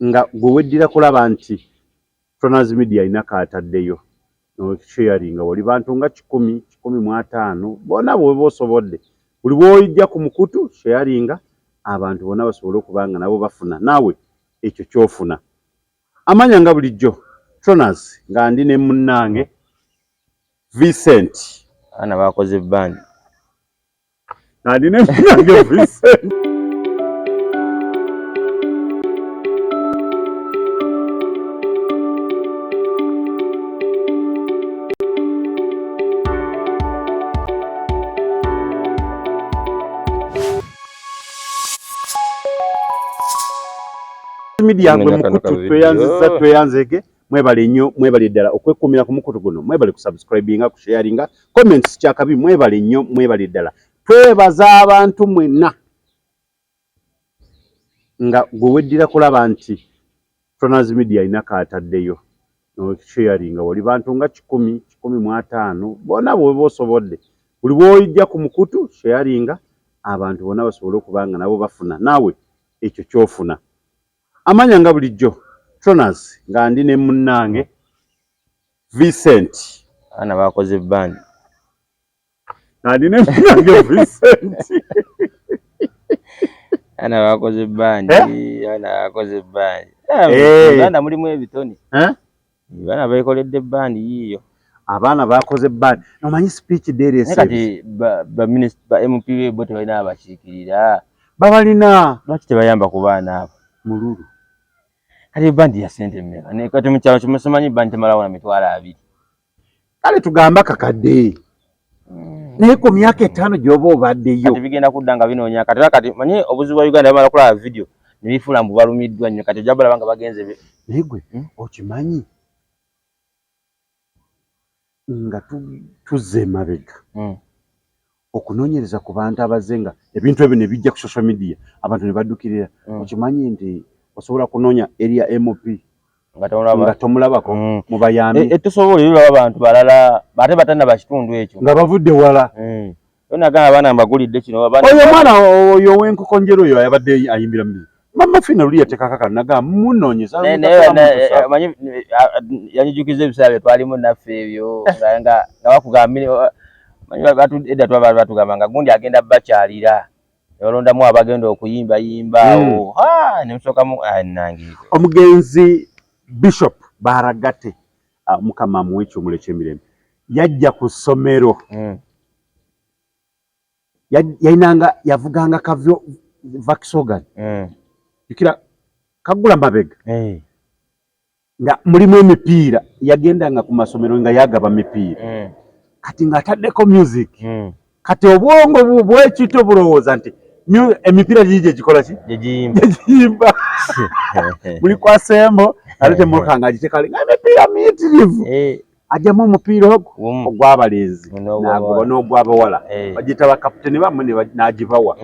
Nga gwe weddira kulaba nti Tronas Media alina kaataddeyo nosharinga, wali bantu nga 100, 150 bonna bw'oba osobodde, buli bw'oyijja ku mukutu sharinga, abantu bonna basobole okuba nga nabo bafuna naawe ekyo ky'ofuna. Amanya nga bulijjo Tronas, nga ndi ne munnange Vincent. Abaana bakoze band. Nga ndi ne munnange Vincent. Media gwe mukutu tweyanziza, tweyanzege, mwebale nnyo, mwebale ddala okwekuumira ku mukutu guno, mwebale kusubscribinga, kusharinga, comments kyakabi, mwebale nnyo, mwebale ddala. Twebaza abantu mwenna nga gwe weddira kulaba nti Tronas Media alina kaataddeyo nosharinga, wali bantu nga 100, 150 bonna bw'oba osobodde, buli bw'oyijja ku mukutu sharinga, abantu bonna basobole okuba nga nabo bafuna naawe ekyo ky'ofuna. Amanya nga bulijjo Tronas, nga ndi ne munnange Vincent. Abaana bakoze band. Nga ndi ne munnange Vincent. Abaana bakoze band. Abaana bakoze band. Uganda mulimu ebitone. Abaana beekoledde band yiiyo. Abaana bakoze band. Omanyi speech daily. Kati ba minister, ba MP bo tebalina abakiikirira. Babalina. Lwaki tebayamba ku baana abo? Mululu. Kati bandi ya ssente mmeka? Naye kati mu kyalo kimusimanyi bandi temalawo na 20,000. Kale tugamba kakadde. Naye ku myaka 5 gy'oba obaddeyo. Kati bigenda kudda nga binoonya. Kati era kati manyi obuzibu bwa Uganda bamala kulaba video ne bifuula mbu balumiddwa nnyo. Kati ojja balaba nga bagenze Naye gwe okimanyi nga tuzze emabega okunoonyereza ku bantu abazze nga ebintu ebyo ne bijja ku social media, abantu ne baddukirira. Okimanyi nti osobola kunoonya area MP nga tomulabako mu bayambi. Tusobola ebyo baba bantu balala ate batannaba kitundu ekyo. Nga bavudde wala. Nagamba abaana mbagulidde kino, abaana Oyo omwana oyo ow'enkoko njeru oyo ayabadde ayimbira mu Mama Fina luli yateekako akantu nagamba munoonyeza. Naye omanyi, yanyijukiza ebiseera bye twalimu naffe ebyo, nga bakugamba, omanyi edda twaba batugamba nga gundi agenda bakyalira. Ne balondamu abagenda okuyimbayimba awo. Ne musookamu, nange. Omugenzi Bishop Baragate, Mukama amuwe ekiwummulo eky'emirembe, yajja ku ssomero. Yayinanga, yavuganga kavyo Volkswagen. Jjukira kagula mabega. Nga mulimu emipiira, yagendanga ku masomero nga yagaba mipiira. Kati ng'ataddeko music. Kati obwongo bwekito bulowooza nti emipiira gigi gye gikola ki? Gye giyimba. Gye giyimba. Muli kwa Sembo, ate temmotoka ng'agiteeka nga emipiira miyitirivu. Ajjamu omupiira ogwo ogw'abalenzi n'agoba n'ogw'abawala. Bagiyita bakaputeni bammwe n'agibawa.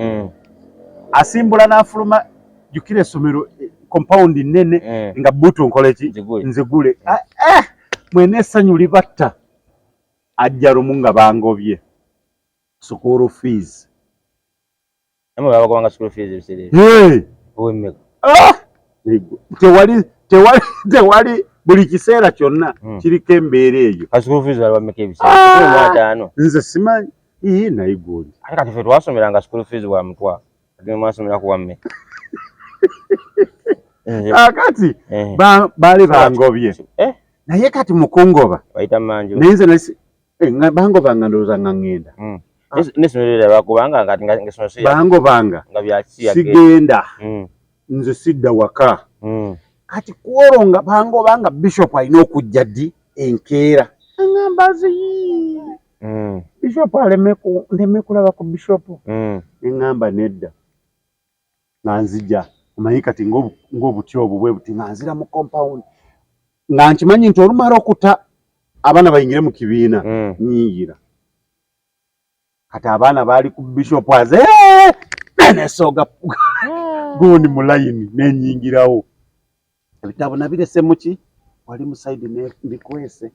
Asimbula n'afuluma, jjukira essomero compound nnene nga buutu nkola ki? Nzigule. Mwena essanyu libatta. Ajja lumu nga bangobye school fees. Namwe babagobanga school fees ebiseera ebyo? Hey! Ow'emmeka? Tewali, tewali, tewali buli kiseera kyonna kiriko embeera eyo. Ka school fees bali bameka ebiseera? 15. Nze simanyi. Ii, naye gw'oli. Ate kati ffe twasomeranga school fees wa mutwalo. Kati mwe mwasomera ku wa mmeka? Kaakati, baali bangobye. Naye kati mukungoba. Bayita manju. Naye nze nasi, nga bangobanga ndowooza nga ŋŋenda. N'essomero eryo bakubanga nga nga essomero si ya- Bangobanga. Nga bya kisi ya Sigenda. Nze sidda waka. Kati ku olwo nga bangobanga Bishop alina okujja ddi enkeera. Aŋŋamba nze, yii. Bishop ndeme kulaba ku Bishop. Ne ŋŋamba nedda. Nga nzija. Omanyi kati ng'obuti obwo bwe buti nga nzira mu compound. Nga nkimanyi nti olumala okuta abaana bayingire mu kibiina, nnyingira. Kati abaana baali ku Bishop aze, neesooga gundi mu layini ne nnyingirawo. Ebitabo nabirese mu ki? Wali mu side ne mbikwese.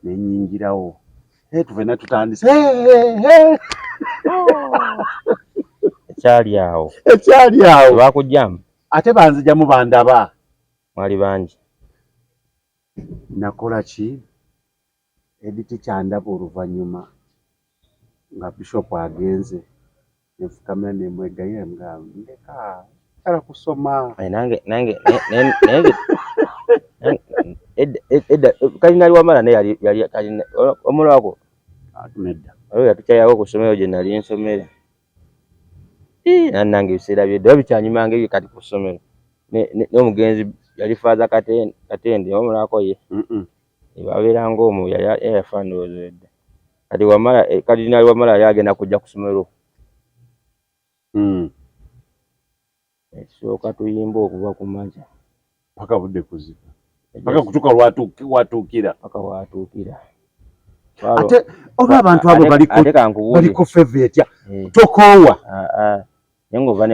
Ne nnyingirawo. Tufenna tutandise. Ekyali awo. Ekyali awo. Tebakugyamu? Ate banzijamu bandaba. Mwali bangi. Nakola ki? Editi kyandaba oluvannyuma nga Bishop agenze, nenfukamira nemwegayirira, mugamba ndeka njagala kusoma. Nange nange naye edda Kalina Wamala naye yali kalina omulwako. Nedda. Waliwo yatukyayako ku ssomero gye nali nsomera. Nannange ebiseera byedda oba bikyanyumanga ebyo kati ku ssomero. N'omugenzi yali Faaza Katende omulwako ye. Babeeranga omwo yali yafa ndowooza edda. Kati Wamala, Kalina Wamala yali agenda kujja ku ssomero. Ekisooka tuyimba okuva ku makya. Paka budde kuziba. Paka kutuuka watuukira. Paka watuukira. Ate oba abantu abo baliko favor etya? Tokoowa.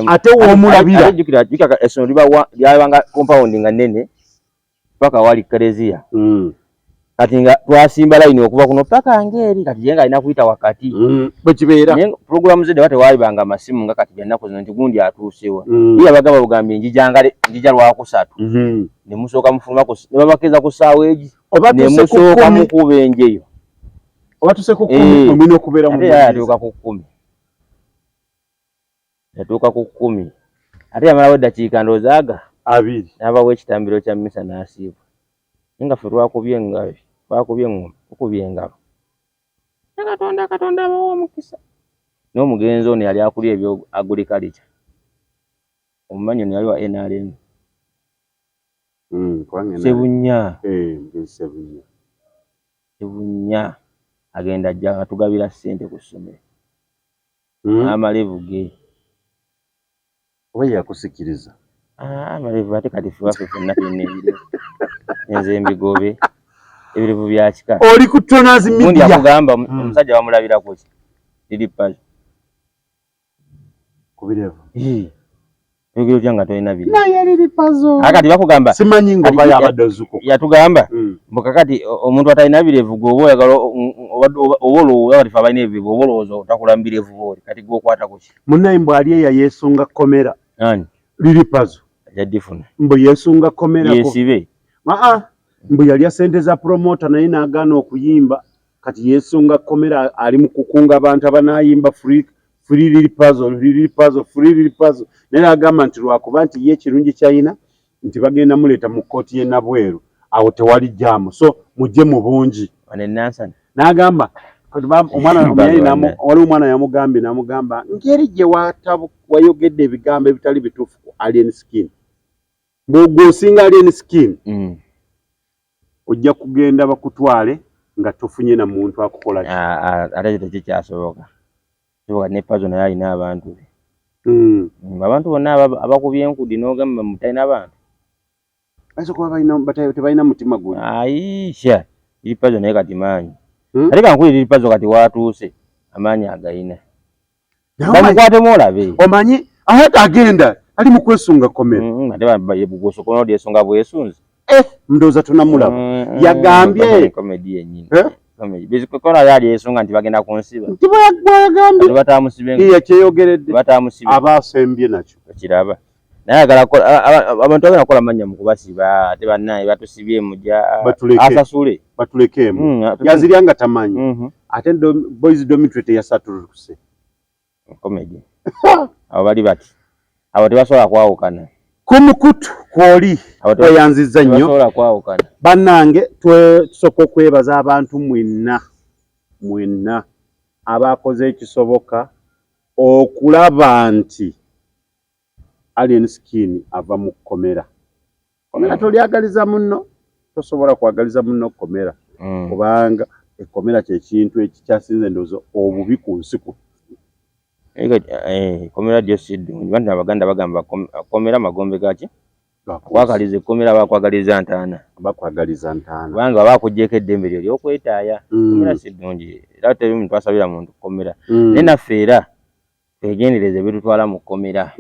Ate w'omulabira. Jjukira essomero lyabanga compound nga nnene paka wali Klezia. Kati nga twasimba layini okuva kuno paka ng'eri, kati ye ng'alina kuyita wakati. Bwe kibeera. Naye pulogulaamu z'edda tewalibanga amasimu nga kati bya nnaku zino nti gundi atuusewa. Ye yabagamba bugambye njija Lwakusatu. Ne musooka mufuluma ne babakeeza ku ssaawa egi. Ne musooka mukuba enjeyo. Oba tuse ku 10 omulina okubeera mu. Ate yatuuka ku 10. Yatuuka ku 10. Ate yamalawo eddakiika ndowooza aga 2. N'abawa ekitambiro kya mmisa n'asiibwa. Naye nga ffe twakubye engalo, twakubye eŋŋoma, tukubye engalo. Katonda, Katonda abawa omukisa. N'omugenzi ono yali akulira ebyo agriculture. Omumanyi ono yali wa NRM. Ssebunya. Ssebunya. Ssebunya agenda ajja atugabira ssente ku ssomero. Amalevu ge. Oba yakusikiriza? Amalevu ate kati ffe waffe ffenna tulina ebirevu. Nze mbigobe. Ebirevu bya kika. Oli ku Tonazi Media. Gundi akugamba omusajja bamulabira ku ki? Liri pazo. Ku birevu. Oyogera otya nga tolina birevu? Naye liri pazo. Kati bakugamba. Simanyi ng'oba yabadde ozuukuka. Yatugamba. Mbu kakati omuntu atalina birevu gwe oba oyagala oba olowooza kati ffe abalina ebirevu oba olowooza otakula mu birevu bw'oli kati gwe okwata ku ki? Munnaye mbu ali eya yeesunga kkomera. Ani? Liri pazo. Ajja ddifuna. Mbu yeesunga kkomera. Yeesibe. Mbu yalya ssente za promoter naye n'agaana okuyimba kati yeesunga kkomera ali mu kukunga abantu abanaayimba free free Liri Pazo, Liri Pazo, free Liri Pazo. Naye agamba nti lwakuba nti ye ekirungi ky'alina nti bagenda muleeta mu kkooti y'e Nabweru awo tewali jaamu, so mujje mu bungi. Wano e Nansana. N'agamba omwana waliwo omwana yamugambye n'amugamba ngeri gye wayogedde ebigambo ebitali bituufu ku Alien Skin, bw'osinga Alien Skin ojja kugenda bakutwale nga tofunye na muntu akukola ki. Ate ekyo tekikyasoboka. Soboka ne Pazo naye alina abantu be. Abantu bonna abakubye enkudi n'ogamba mutalina bantu. Bayinza okuba tebalina mutima guli. Aisha, Liri Pazo naye kati maanyi. Ate kankubire Liri Pazo kati waatuuse amaanyi agayina. Bamukwatemu olabe. Omanyi ate agenda ali mu kwesunga kkomera. Ate gwe olyesunga bwesunzi. Ndowooza tonamulaba. Yagambye. Comedy yennyini. Kola yali yesunga nti bagenda kunsiba. Nti bw'ayagambye. Batamusibe. Yakyeyogeredde. Batamusibe. Aba asembye nakyo. Okiraba. Naye agala abantu bagenda kukola mannya mu kubasiba ate bannaye batusibye mujja asasule. Batulekeemu. Yazirya nga tamanyi. Ate boys dormitory teyasatulukuse. Comedy. Abo bali bati. Abo tebasobola kwawukana. Ku mukutu kw'oli tweyanzizza nnyo. Tebasobola kwawukana. Bannange tusooka okwebaza abantu mwenna mwenna abakoze ekisoboka okulaba nti Alien Skin ava mu kkomera. Kkomera tolyagaliza munno, tosobola kwagaliza munno kkomera. Kubanga ekkomera kye kintu ekikyasinze ndowooza obubi ku nsi kuno. Kkomera lyo si ddungi. Bantu Abaganda bagamba kkomera magombe gaki? Akwagaliza ekkomera bakwagaliza ntaana. Bakwagaliza ntaana. Kubanga baba bakuggyeko eddembe lyo ery'okwetaaya. Kkomera si ddungi. Era teri muntu asabira muntu kkomera. Naye naffe era twegendereze ebitutwala mu kkomera.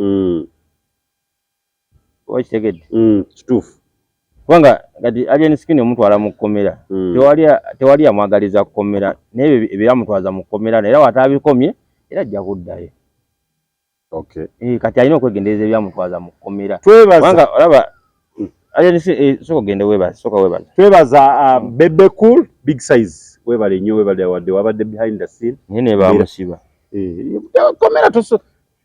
Oba kitegedde? Kituufu. Kubanga kati Alien Skin omutwala mu kkomera. Tewali amwagaliza kkomera. Naye ebyamutwaza mu kkomera era w'ataabikomye era ajja kuddayo. Okay. Kati alina okwegendereza ebyamutwaza mu kkomera. Twebaza Kubanga olaba sooka ogende weebaze, sooka weebaze. Twebaza Bebe Cool Big Size, webale nnyo, webale wadde wabadde behind the scene. Naye ne bamusiba. Komera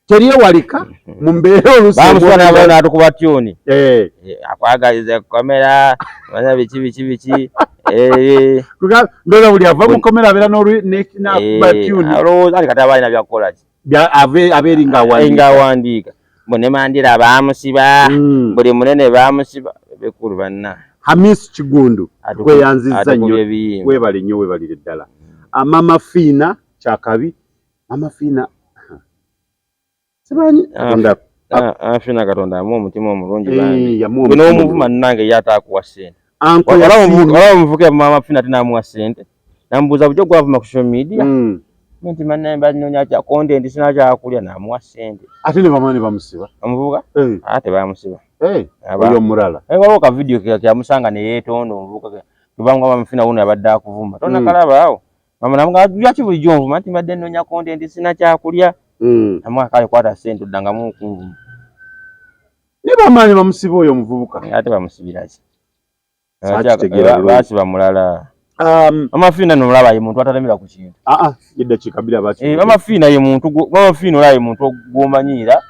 teryewalika mu mbeera oluusi. Bamusiba n'abayo n'atukuba tune. Eh. Akwagaliza komera, manya biki biki biki. Ndowooza buli ava mu komera abeera n'akuba tune. Alowooza ali kati aba alina byakukola ki? Abeeri ng'awandiika. Ng'awandiika. Mbu ne Mandela baamusiba, buli munene baamusiba. Bekulu banna. Hamis Kigundu, tweyanzizza Atukubye nnyo. ebiyimba. Weebale nnyo, weebalire ddala. Mama Fiina kyakabi, Mama Fiina simanyi Katonda. Fiina Katonda amuwa omutima omulungi bambi. Yamuwa Gwe omutima. n'omuvuma nange ye ataakuwa ssente. Anko Olaba Yasiini. olaba omuvuka Mama Fiina ate n'amuwa ssente. Namubuuza bujjo gwavuma ku social media. Nti mannaye banoonya kya content sina kyakulya, n'amuwa ssente. Ate ne bamala ne bamusiba. Omuvubuka? Ate baamusiba. Oyo omulala. Waliwo ka video ke yamusanga ne yeetonda omuvubuka kubanga Mama Fiina wuno abadde akuvuma. Tonakalaba awo. Mama namugamba lwaki bulijjo onvuma, nti mbadde nnoonya content sina kyakulya. Namuwa kale kwata ssente oddangamu okunvuma. Ne bamala ne bamusiba oyo omuvubuka. Ate bamusibira ki? Saakitegeera bulungi. Baasiba mulala. Mama Fiina nno olaba ye muntu atalemera ku kintu. Eddakiika 2 abaaki. Mama Fiina ye muntu Mama Fiina olaba ye muntu gw'omanyiira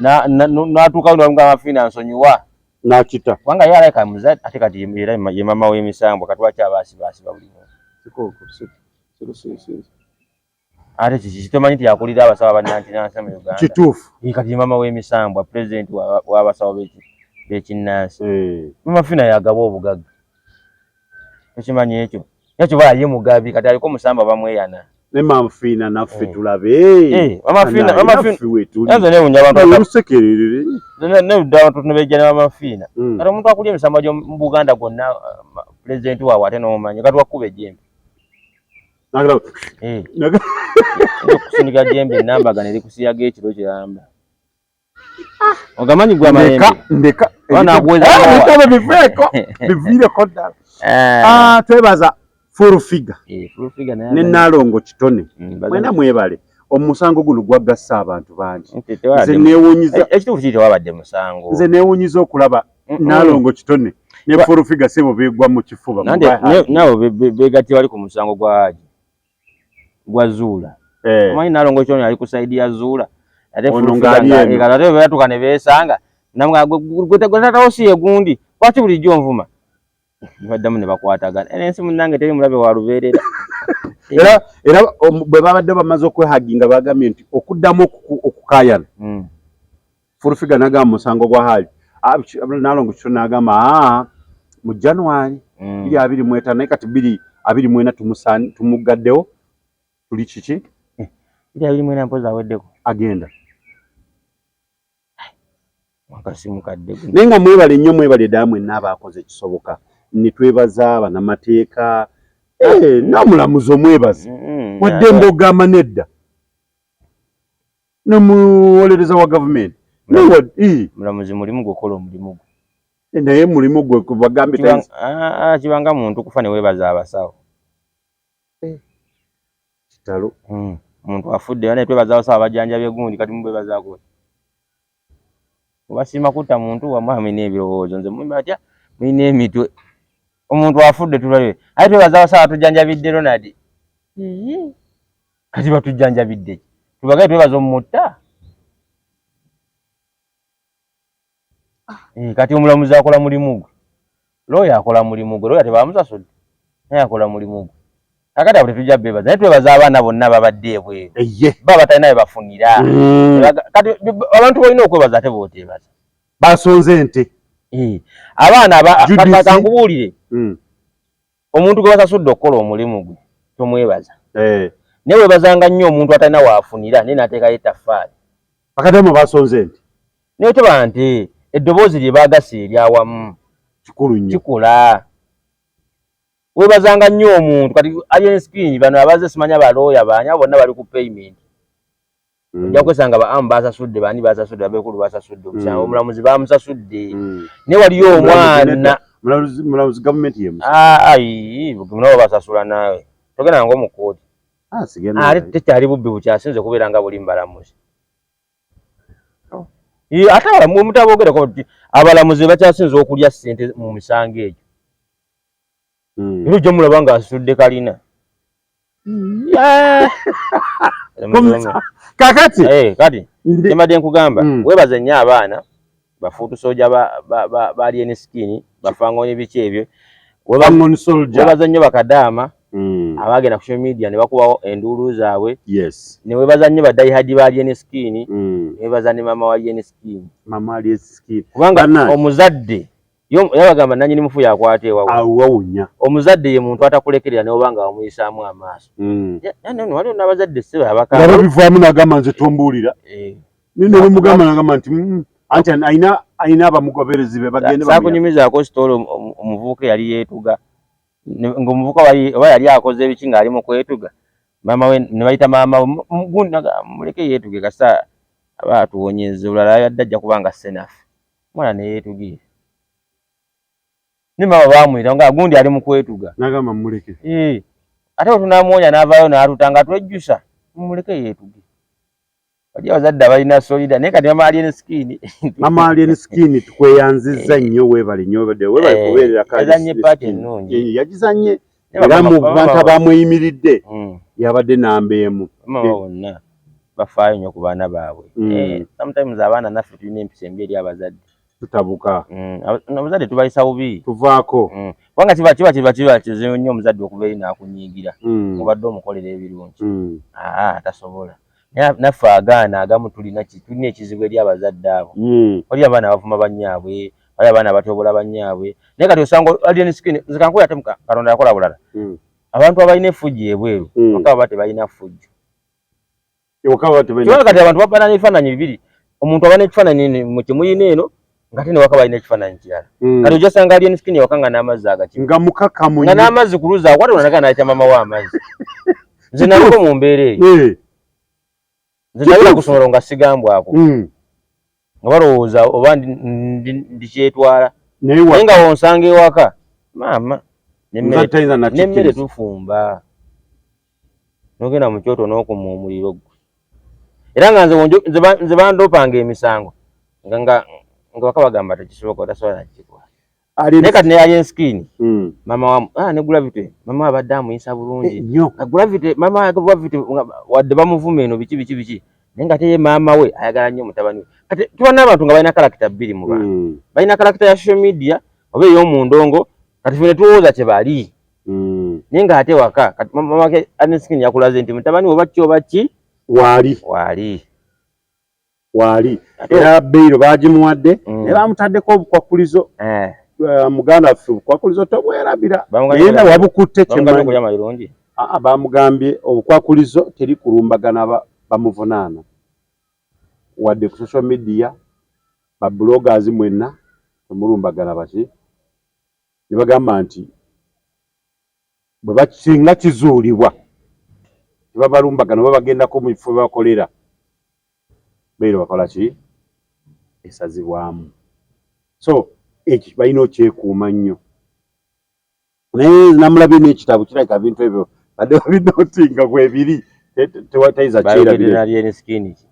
n'atuuka n'amugamba Mama Fiina nsonyiwa. N'akita. Kubanga ye alabika muzadde ate kati era ye maama w'emisango kati lwaki aba asibaasiba buli muntu? Ate kiki tomanyi nti yakulira abasawo abannansi mu Uganda? Kituufu. Kati ye maama w'emisambwa, pulezidenti w'abasawo b'ekinnansi. Mama Fiina yagaba obugagga. Tokimanyi ekyo? Ekyo bala ye mugabi kati aliko omusamba bamweyana. Ne Mama Fiina naffe tulabe. Mama Fiina, Naye Mama Fiina. naffe weetuli. Nze neewuunya abantu Olusekerere. Nze neewuunya abantu ne bejja ne Mama Fiina. Kati omuntu akulya emisambwa gy'omu Buganda gwonna, pulezidenti waabwe ate n'omumanyi kati wakkuba ejjembe. Okusindika jjembe enambaga ne likusiyaga ekiro kiramba. Ogamanyi gwe amayembe? Ndeka, ndeka. Oba nakuweza Ndeka nawa? Biveeko. Biviireko ddala. Twebaza Full Figure. Full Figure naye Ne Nnaalongo Kitone. Mwena mwebale. Omusango guno gwagassa abantu bangi. Nti tewabadde Nze neewuunyiza. Ekituufu kiri tewabadde musango. Nze neewuunyiza okulaba Nnaalongo Kitone ne Full Figure sebo beegwa mu kifuba. Nande, Mu Haji. nabo beegattye wali ku musango gwa Haji. Gwa Zuula. Omanyi Nnaalongo Kitone ali ku side ya Zuula. Ate Ono Full Figure ng'ali eno. kati ate bwe batuuka ne beesanga, namugamba, gwe taata wo si ye gundi, lwaki bulijjo onvuma? Ne baddamu ne bakwatagana. Eno ensi munnange teri mulabe wa lubeerera. Era bwe babadde bamaze okwehaginga bagambye nti okuddamu okukaayana. Full Figure n'agamba musango gwa Haji. Nnaalongo Kitone n'agamba, mu January 2025, naye kati 2024 tumugaddewo tuli kiki? 2024 mpozi aweddeko. Agenda. Mwaka si mukadde guno. Naye nga mwebale nnyo, mwebale ddala mwenna abaakoze ekisoboka. Ne twebaza bannamateeka, n'omulamuzi omwebaze. Wadde mbogamba nedda. N'omuwolereza wa gavumenti. Mulamuzi mulimu gw'okola omulimu gwo. Naye mulimu gwe bagambe Kibanga muntu kufa ne weebaza abasawo. Kitalo. Omuntu afudde naye twebaza abasawo abajjanjabye gundi kati mubwebazaako. Obasiima kutta muntu wammwe mulina ebirowoozo nze mumba atya mulina emitwe. Omuntu afudde tulabe. Aye twebaza abasawo abatujjanjabidde Ronald. Kati batujjanjabidde ki? Tubagaye twebaza omutta. Kati omulamuzi akola mulimu gwe. Lawyer akola mulimu gwe. Lawyer tebamusasudde. Naye akola mulimu gwe. Kakati abo tetujja beebaza. Naye twebaza abaana bonna babadde ebweru. Baba batalina bye bafunira. Kati abantu balina okwebaza ate booteebaza. Basonze ente. Abaana Judith. kati kankubuulire. Omuntu gwe basasudde okukola omulimu gwe tomwebaza. Naye weebazanga nnyo omuntu atalina waafunira naye n'ateekayo ettaffaali. Bakadamu basonze ente. Naye teba nti eddoboozi lye baagasa eryawamu. Kikulu nnyo. Kikola. Weebazanga nnyo omuntu kati Alien Skin bano abaze simanya balooya baani abo bonna bali ku payment. Ojja kwesanga ba amu basasudde, bani basasudde, abekulu basasudde, omusango omulamuzi bamusasudde. Naye waliyo Omulamuzi omwana. nedda. Mulamuzi gavumenti ye musasula. Ayi, nabo basasula naawe. Togenda ngo mu kkooti. Sigenda Ate naye. tekyali bubbi bukyasinze kubeera nga buli mbalamuzi. Ate mutabogerako abalamuzi bakyasinze okulya ssente mu misango egyo. Era ojja mulaba ng'asitudde kalina. Kakati kati kyembadde nkugamba, weebaze nnyo abaana bafuutu soja ba Alien Skin, bafangoni biki ebyo. Weebaze nnyo bakadaama abagenda ku social media ne bakubawo enduulu zaabwe. Ne weebaza nnyo ba diehard ba Alien Skin, ne weebaza ne maama wa Alien Skin. Maama Alien Skin. Kubanga omuzadde yabagamba nannyini mufu yakwata ewawe. Awawunya. Omuzadde ye muntu atakulekerera ne oba nga wamuyisaamu amaaso. Waliwo n'abazadde ssebo abakaaba. Nga babivaamu n'agamba nze tombuulira. Nno ne mugamba n'agamba nti anti alina abamugoberezi be bagende bamuyambe. Saakunyumizaako sitoolo omuvubuka eyali yeetuga. Ng'omuvubuka oba yali akoze ebiki ng'ali mu kwetuga. Maama we ne bayita maama we, gundi muleke yeetuge kasita aba atuwonyezza, olulala yadde ajja kuba nga ssenaffe. Omwana ne yeetugira. Ne maama baamuyita nga gundi ali mu kwetuga. N'agamba mumuleke. Ate bwe tunaamuwonya n'avaayo n'atuta nga twejjusa, mumuleke yeetuge. Wali abazadde abalina solida, naye kati maama Alien Skin. Maama Alien Skin tukweyanzizza nnyo, weebale nnyo, weebale kubeerera kale. Yazannye paati ennungi. Yagizannye era mu bantu abamweyimiridde yabadde namba emu. Maama bonna bafaayo nnyo ku baana baabwe. Sometimes abaana naffe tulina empisa embi eri abazadde. Tutabuka. Abazadde tubayisa bubi. Tuvaako. Kubanga kiba kizibu nnyo omuzadde okuva eri n'akunyiigira. Obadde omukolera ebirungi. Tasobola. Naffe agaana agamu tulina ekizibu eri abazadde abo. Wali abaana abavuma bannyaabwe, wali abaana abatyobola bannyaabwe. Naye kati osanga Alien Skin, nze kankuwe ate Katonda yakola bulala. Abantu abalina effujjo ebweru, bakaba baba tebalina ffujjo. Kubanga kati abantu baba n'ebifaananyi bibiri. Omuntu aba n'ekifaananyi mu kimuyina eno, ng'ate ne waka balina ekifaananyi kirala. Kati ojja sanga Alien Skin ewaka nga n'amazzi agakima. Nga mukakamu nnyo. Nga n'amazzi ku luzzi akwata olwo n'ayita maama we amazzi. Nze naliko mu mbeera eyo. Nze nabira ku ssomero nga sigambwako. Nga balowooza oba ndikyetwala. Naye nga wonsanga ewaka, maama, n'emmere tufumba. N'ogenda mu kyoto n'okuma omuliro gwe. Era nga nze bandoopanga emisango. Nga waka bagamba tekisoboka, otasobola nakikola. Naye kati ne Alien Skin, maama wa, ne Gravity, maama abadde amuyisa bulungi. Gravity, maama wa Gravity, wadde bamuvuma eno biki biki biki. Naye nga ye maama we ayagala nnyo mutabani we. Kati tuba n'abantu nga balina character bbiri mu bantu. Balina character ya social media oba ey'omundongo, kati ffe ne tulowooza kye bali. Naye ng'ate waka, kati maama wa Alien Skin yakulaze nti mutabani we oba ki oba ki? Waali. Waali. Waali. Era bail baagimuwadde, naye bamutaddeko obukwakulizo. Muganda waffe obukwakulizo tobwerabira. Naye nga wabukutte kyemmanyi. Bamugambye obukwakulizo teri kulumbagana bamuvunaana. Wadde ku social media, ba bloggers mwenna temulumbagana baki. Ne bagamba nti bwe singa kizuulibwa tebabalumbagana oba bagendako mu bifo bye bakolera, bail bakola ki? Esazibwamu. So ekyo balina okyekuuma nnyo. Naye namulabye n'ekitabo kirabika bintu ebyo badde babinootinga bwebiri, tayinza kyerabira. Alien Skin ki?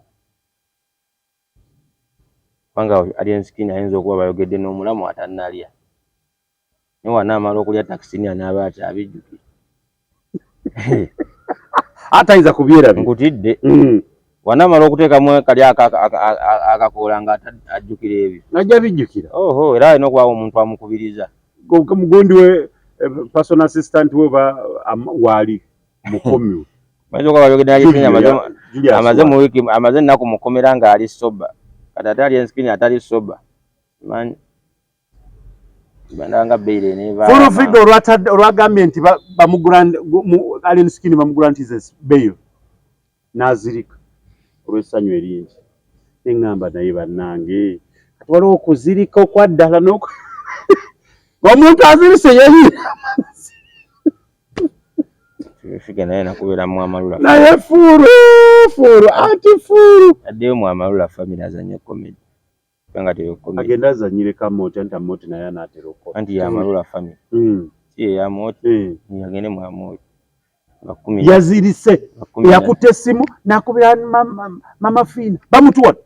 Kubanga Alien Skin ayinza okuba bayogedde n'omulamu atannalya. Naye wanaamala okulya takisini anaaba akyabijjukira. Atayinza kubyerabira. Nkutidde. Wanaamala okuteekamu kali akakoola nga ajjukira ebyo. Ajja bijjukira. Oho, era alina okubaawo omuntu amukubiriza. Mugundi we personal assistant we waali mukomi. Bayinza okuba bayogedde Alien Skin amaze mu wiiki, amaze ennaku mukomera ng'ali sober. Kati ate Alien Skin atali sober. Simanyi. Bandanga bail eneeva. Full Figure olwagambye nti Alien Skin bamugrantize bail. N'azirika olw'essanyu eringi. Ne ŋŋamba naye bannange, kati waliwo okuzirika okwa ddala omuntu azirise yeeyiira amazzi. Figure naye nakubeera mu Amarula. Naye fuuru, fuuru, anti fuuru. Addeyo mu Amarula family azannye comedy. Kubanga teyo comedy. Agenda azannyireko Amooti, anti Amooti naye anaatera okukola. Anti ye Amarula family. Si ye ya Amooti? Agende mu Amooti. Yazirise. Yakutte essimu n'akubira Mama Fiina. Bamutuwa.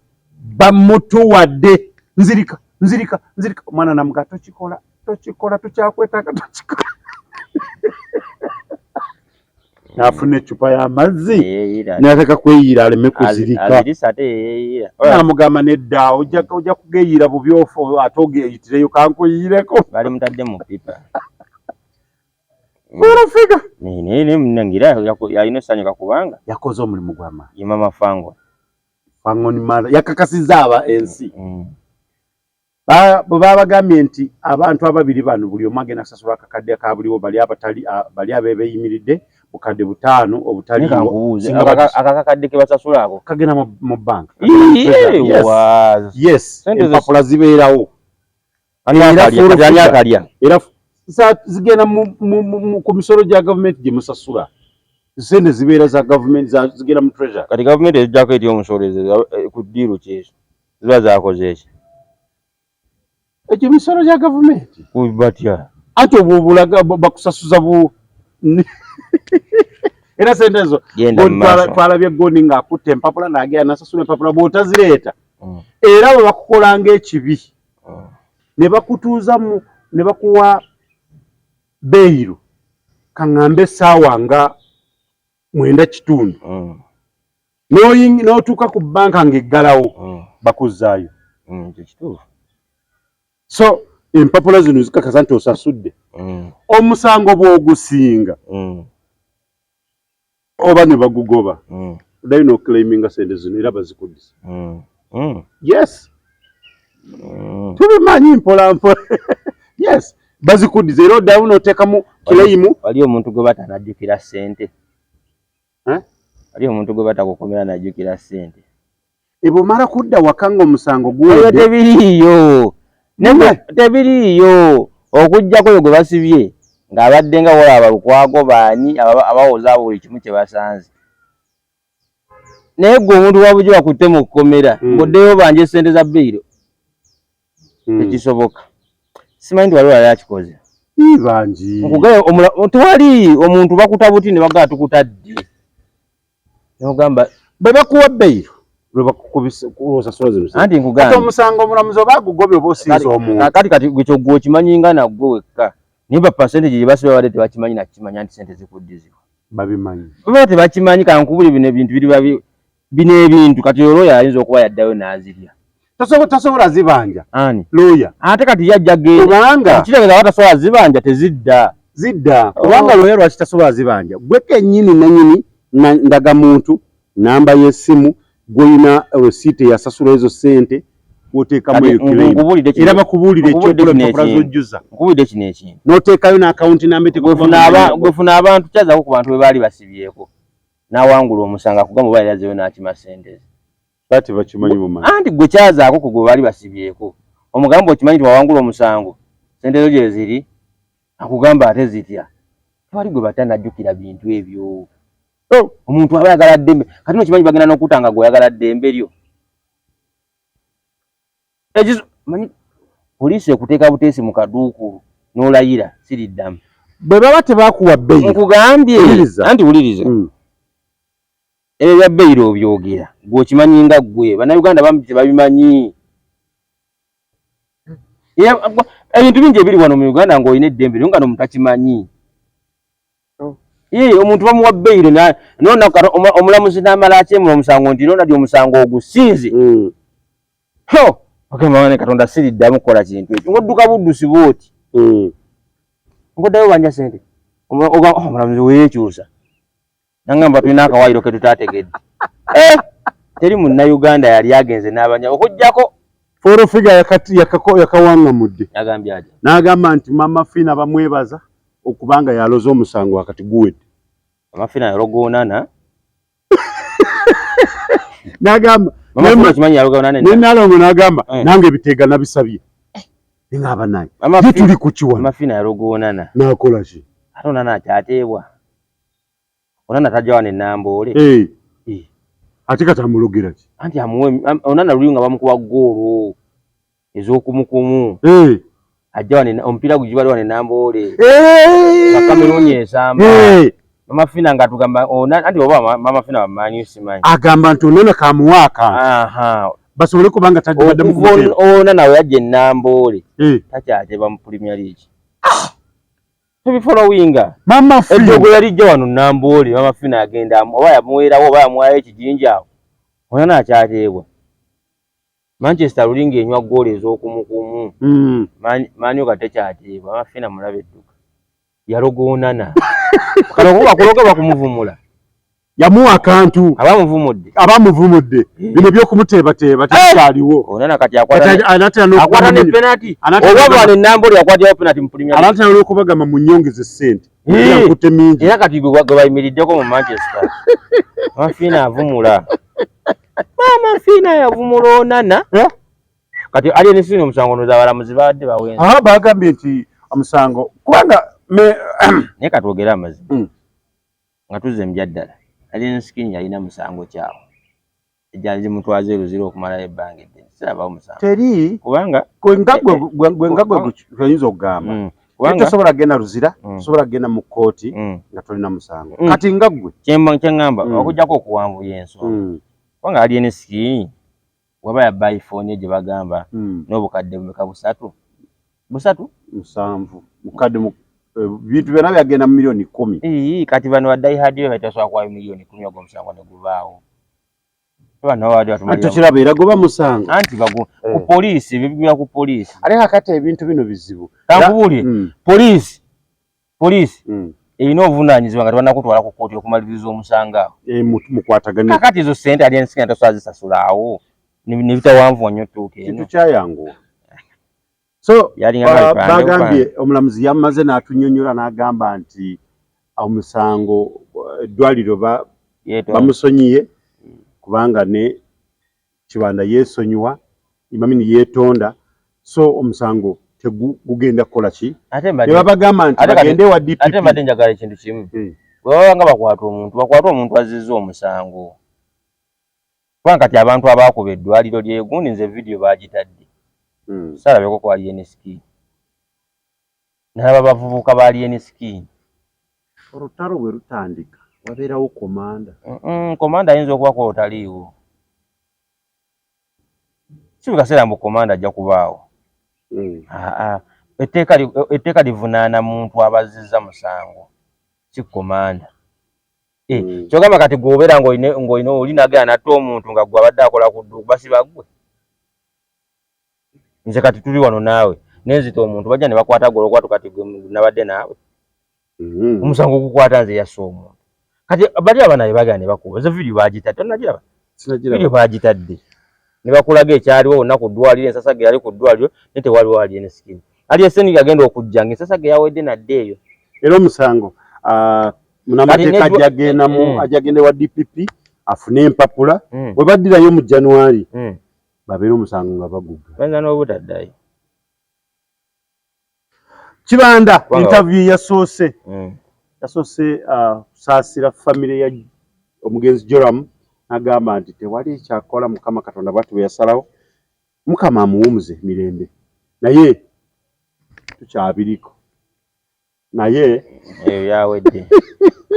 Bamutuwadde, nzirika, nzirika, nzirika. Omwana namuga, tokikola, tokikola, tukyakwetaaga, tokikola. N'afuna eccupa y'amazzi Yeeyira. n'ateka kweyiira aleme kuzirika. Azirisa ate yeeyira. Namugamba, nedda, ojja kugeyiira bubi, ofa ate ogeyitireyo, kankuyiyireko. Bali mutadde mu pipa. Full Figure. Naye naye munange era alina osanyuka kubanga yakoze omulimu gw'amaanyi. Ye mama Fango. Fangoni mother yakakasizza aba ensi. Bwe babagambye nti abantu ababiri bano buli omu agenda kusasula akakadde ka buliwo, bali abatali bali abeebeyimiridde 5,000 obutaliiwo. Kankubuuze, Singa akakadde ke basasula ako kagenda mu banka. Ii, Yes. Yes. Sente Empapula zibeerawo. Ani Era akalya? full Kati ani figure. akalya? Era zigenda ku misolo gya gavumenti gye musasula, sente zibeera za gavumenti, zigenda mu treasury. Kati gavumenti ezijjako etya omusolo ezo ku ddiiru ki ezo ziba zakoze eki? Ekyo misolo gya gavumenti. Batya? Anti obwo obulaga bakusasuza bu era sente ezo Genda mu maaso. Twalabye Goni ng'akutte empapula n'agenda n'asasula empapula. Bw'otazireeta, era bwe bakukola ng'ekibi ne bakutuuza mu ne bakuwa bail, kaŋŋambe essaawa nga 9:15, n'otuuka ku banka ng'eggalawo, bakuzzaayo. Ekyo kituufu. So empapula zino zikakasa nti osasudde. Omusango bw'ogusinga oba ne bagugoba, oddayo n'oclaiminga sente zino era bazikuddisa. Yes. Tubimanyi mpola mpola. Yes, bazikuddiza era oddayo n'oteekamu claim. Wali omuntu gwe bata n'ajjukira ssente? Eh? Wali omuntu gwe bata kukomera n'ajjukira ssente? Ebwomala kudda waka ng'omusango Ebyo guwedde. Tebiriiyo. Naye tebiriiyo, okuggyako oyo gwe basibye ng'abadde nga wolaba Lukwago, baani abawoza abo buli kimu kye basanze. Naye gwe omuntu wa bulijjo bakutte mu kkomera, ng'oddeyo banje ssente za bail, tekisoboka. Simanyi nti waliwo yali akikoze. Ii, bangi. Nkugaye tewali omuntu bakuta buti ne bagamba tukutadde, n'ogamba Bwe bakuwa bail lwe bakukubisa osasula zino sente. Anti Ate nkugambye omusango omulamuzi oba agugobye oba osinza omuntu. Kati gwe kyogwe okimanyi nga naggwe wekka, naye ba percentage gye basiba babadde tebakimanyi nakimanya nti sente zikuddizibwa. Babimanyi. Baba tebakimanyi. Kankubuli bino ebintu biri babi, bino ebintu kati olwoyo ayinza okuba yaddayo n'azirya. Tasobola zibanja. Ani? Lawyer. Ate kati yajja genda Kubanga kitegeeza batasobola zibanja, tezidda. Zidda, kubanga Oh. lawyer lwaki tasobola zibanja? Gwe kennyini nanyini ndagamuntu, namba y'essimu, gwolina receipt eyasasula ezo ssente, woteekamu Kati eyo claim. nkubuulidde kino. Era bakubuulira Nkubuulidde ekyokola, kino empapula ekintu. z'ojjuza, Nkubuulidde kino ekintu. N'oteekayo n'akawunti namba. Gwefuna abantu kyazaako ku bantu be baali basibyeko n'awangula omusango, akugamba oba yali azeeyo n'akima ssente ze. Bati bakimanyi bumanyi. Anti gwe kyazaako ku gwe baali basibyeko, omugamba okimanyi nti wawangula omusango, ssente zo gye ziri, akugamba ate zitya? Tewali gwe bata najjukira bintu ebyo. Oh. Omuntu aba ayagala ddembe. Kati nokimanyi bagenda n'okutta nga gwe oyagala ddembe lyo. Manyi poliisi ekuteeka buteesi mu kaduukulu n'olayira siriddamu. Bwe baba tebakuwa bail. Nkugambye. Wuliriza. Anti wuliriza. Ebyo bya bail obyogera gwe okimanyi nga ggwe, bannayuganda bamu tebabimanyi. Era, ebintu bingi ebiri wano mu Uganda ng'olina eddembe lyo nga n'omuntu takimanyi. Oh. Ye omuntu bamuwa bail omulamuzi n'amala akyemula omusango nti nona dy omusango ogusinze. Ho, ogamba ne Katonda siriddamu kukola kintu ekyo, ng'odduka buddusi bw'oti, ng'oddayo banja sente. Ogamba, "Oh, omulamuzi weyekyusa nangamba tulina akawaayiro ke tutaategedde." Eh, teri munnayuganda yali agenze n'abanya okuggyako Full Figure yakawangamudde. Yagambye atya? N'agamba nti Mama Fina bamwebaza okubanga yaloze omusango wakati guwedde. Mama Fina yalogoonana. N'agamba Mama Fina okimanyi yalogoonana. Ne Nalongo n'agamba Eh. nange ebiteega nabisabye, ngamba naye Mama ye Fina tuli ku kiwano. Mama Fina yalogoonana. N'akola ki? Ate onana akyateebwa, onana tajja wano enamboole. Eh, Eh. ate kati amulogera ki? Anti amuwe onana luli nga bamukuba goolo ez'okumukumu, Eh. ajja wano omupiira gugibali wano enamboole Eh. nga Kameruni esamba. Eh. Mama Fina nga tugamba anti oba Mama Fina bamanyi simanyi. Agamba nti onana kamuwa akantu. Aha. Basobole kubanga taddamu kumuteeba. Onana we yajja Enamboole takyateba mu Premier League. Tubifollowinga. Mama Fina eddogo yalijja wano Namboole, Mama Fina agenda oba yamuweerawo oba yamuwayo ekijinja awo, Onana akyateebwa. Manchester lulinga enywa ggoolo ez'okumukumu. Man U kati tekyateebwa. Mama Fina mulabe edduka yaloga Onana. Kano kuba kuloga bakumuvumula. Yamuwa akantu. Abamuvumudde. Abamuvumudde. Bino byokumuteebateeba tekikyaliwo. Onana kati akwata ne penalty. Oba bano Enamboole yakwatirawo penalty mu Premier League. Anatera n'okubagamba munyongeze ssente. Nkutte mingi. Era kati gwe bayimiriddeko mu Manchester. Mama Fina avumula. Mama Fina yavumula Onana. Kati Alien Skin omusango ndowooza abalamuzi babadde bawenze. Bagambye nti omusango kubanga naye katwogere amazima. Nga tuzze mu byaddala, Alien Skin yalina musango kyawo ejjanzi mutwaze Luzira okumalayo ebbanga eddene, sirabawo musango teri kubanga gwe nga gwe oyinza okugamba tosobola genda Luzira, tosobola genda mu kkooti nga tolina musango. Kati nga ggwe kyeŋŋamba okuggyako okuwanvuya ensonga, kubanga Alien Skin waba yabba iPhone gye bagamba n'obukadde bumeka, busatu busatu 7 mukadde bintu byonna byagenda mu miliyoni 10. Kati bano ba diehard be batasobola kuwayo miliyoni 10 ogwo omusango ne guvaawo. Tokiraba era goba musango. Anti ku poliisi bibigwira ku poliisi. Ate kakati ebintu bino bizibu. Kankubuulire, poliisi erina obuvunaanyizibwa nga tebannakutwala ku kkooti okumaliriza omusango awo. Mukwatagane. Kakati ezo ssente Alien Skin tasobola zisasula awo ne bitawanvuwa nnyo ttuuka eno. Kintu kyayanguwa. So bagambye omulamuzi yamaze n'atunyonnyola n'agamba nti omusango eddwaliro bamusonyiye kubanga ne Kibanda yeesonyiwa imamini yeetonda, so omusango tegugenda kukola ki ne babagamba nti bagende wa DPP. Ate mbadde njagala ekintu kimu, bwe baba nga bakwata omuntu, bakwate omuntu azizza omusango, kubanga kati abantu abaakuba eddwaliro lyegundi nze vidiyo baagitadde, saalabeko ku Alien Skin, nalaba bavubuka ba Alien Skin. Olutalo bwe lutandika wabeerawo commander. Commander ayinza okuba otaliiwo, si buli kaseera mbu commander ajja kubaawo. Etteeka livunaana muntu abazizza musango, si commander. Kyogamba kati gwobeera ng'olina oli nagenda natta omuntu nga gwe abadde akola ku dduuka, basiba ggwe? Nze kati tuli wano naawe nenzita omuntu, bajja ne bakwata gwe olwokuba kati gwe nabadde naawe. Omusango gukwata nze yasse omuntu. Kati bali abaana be bagenda ne bakuba, ezo vidiyo bagitadde, tonagiraba? Vidiyo bagitadde ne bakulaga ekyaliwo wonna ku ddwaliro, ensasage yali ku ddwaliro naye tewaliwo Alien Skin. Alien Skin agenda okujja ng'ensasage yawedde nadde eyo. Era omusango munamateeka ajja agende wa DPP afune empapula, bwe baddirayo mu January babeere omusango nga bagugga. Bayinza n'obutaddayo. Kibanda interview yasoose yasoose kusaasira famire ya omugenzi Joram, n'agamba nti tewali kyakola, Mukama Katonda bwati bwe yasalawo, Mukama amuwumuze mirembe, naye tukyabiriko naye. Eyo yawedde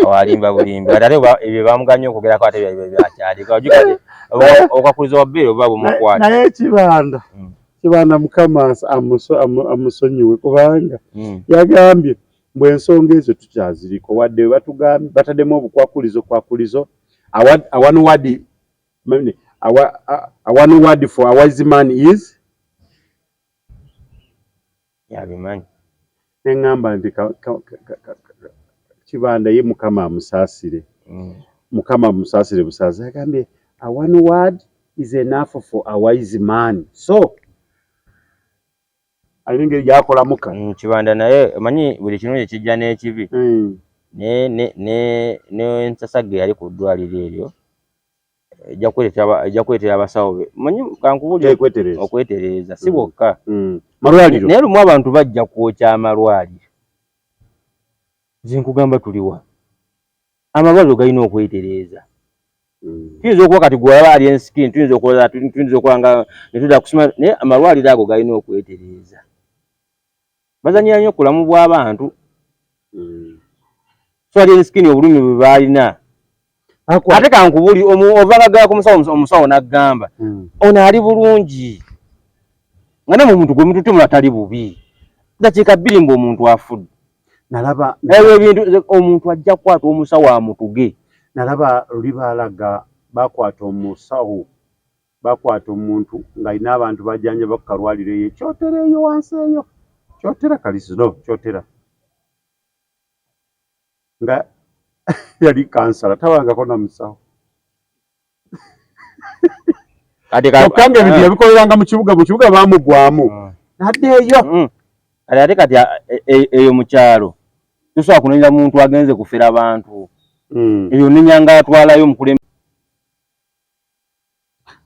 awo, alimba bulimbi. Ate ebyo bamuganye okwogerako, ate byali byakyaliko obukwakulizo wa bbeere obuba bumukwata. Naye Kibanda, Kibanda Mukama amusonyiwe kubanga yagambye mbwe ensonga ezo tukyaziriko, wadde batugambye bataddemu obukwakulizo kwakulizo. One word for a wise man is Yabimanyi. Neŋŋamba nti Kibanda ye Mukama amusaasire. Mukama amusaasire busaasi. Agambye a one word is enough for a wise man, so alina engeri gyakolamuka. Kibanda naye omanyi buli kirungi kijja n'ekibi. N'ensasagge yali ku ddwaliro eryo ejja kuleetera abasawo be manyi kankubuulire okwetereeza si bwokka. Malwaliro. Naye lumu abantu bajja kwokya amalwaliro. Nze nkugamba tuliwa, amalwaliro galina okwetereeza. Tuyinza okuba kati gwolaba Alien Skin, tuyinza okuloza, tuyinza okuba nga netudda kusoma, naye amalwaliro ago galina okwetereeza. Bazanyira nnyo ku bulamu bw'abantu. So Alien Skin obulumi bwe baalina Ate kankubuli ovanga ku musawo, omusawo n'aggamba ono ali bulungi, nga namwe omuntu gwe mututumula tali bubi, dakiika 2 mbu omuntu afudde. Nalaba ebyo ebintu, omuntu ajja kukwata omusawo amutuge. Nalaba luli baalaga bakwata omusawo, bakwata omuntu ng'alina abantu bajjanjaba ku kalwaliro eyo Kyotera, eyo wansi eyo Kyotera Kalisizo, no Kyotera, nga yali kansala tabangako na musawo. Kyokka nga ebintu yabikoleranga mu kibuga, mu kibuga baamugwamu nadde eyo. Kati ate kati eyo mu kyalo tosobola kunenya muntu agenze kufera bantu. Eyo nenya nga atwalayo omukulembeze,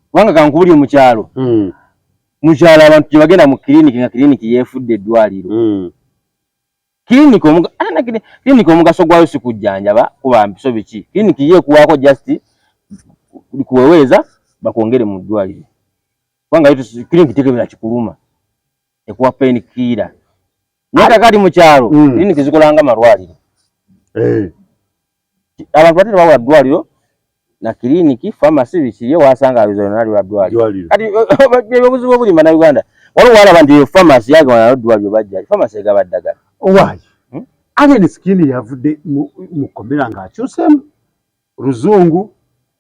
kubanga kankubulye mu kyalo, mu kyalo abantu gye bagenda mu kiriniki nga kiriniki yeefudde eddwaliro. Kiriniki omugaso gwayo si kujjanjaba kuba mpiso biki, kiriniki ye ekuwaako just kuweweeza bakwongere mu ddwaliro, kubanga yo kiriniki tekebera kikuluma, ekuwa pain killer. Naye kakati mu kyalo kiriniki zikola nga malwaliro. Abantu bate tebawula ddwaliro na kiriniki, pharmacy biki, ye wasanga abizo yonna lwa ddwaliro. Ddwaliro. Kati bwe buzibu obuli mu Bannayuganda, waliwo walaba nti eyo pharmacy yagaba nayo ddwaliro, bajja pharmacy egaba ddagala. Owaayi. Hmm? Alien Skin yavudde mu kkomera ng'akyuseemu luzungu,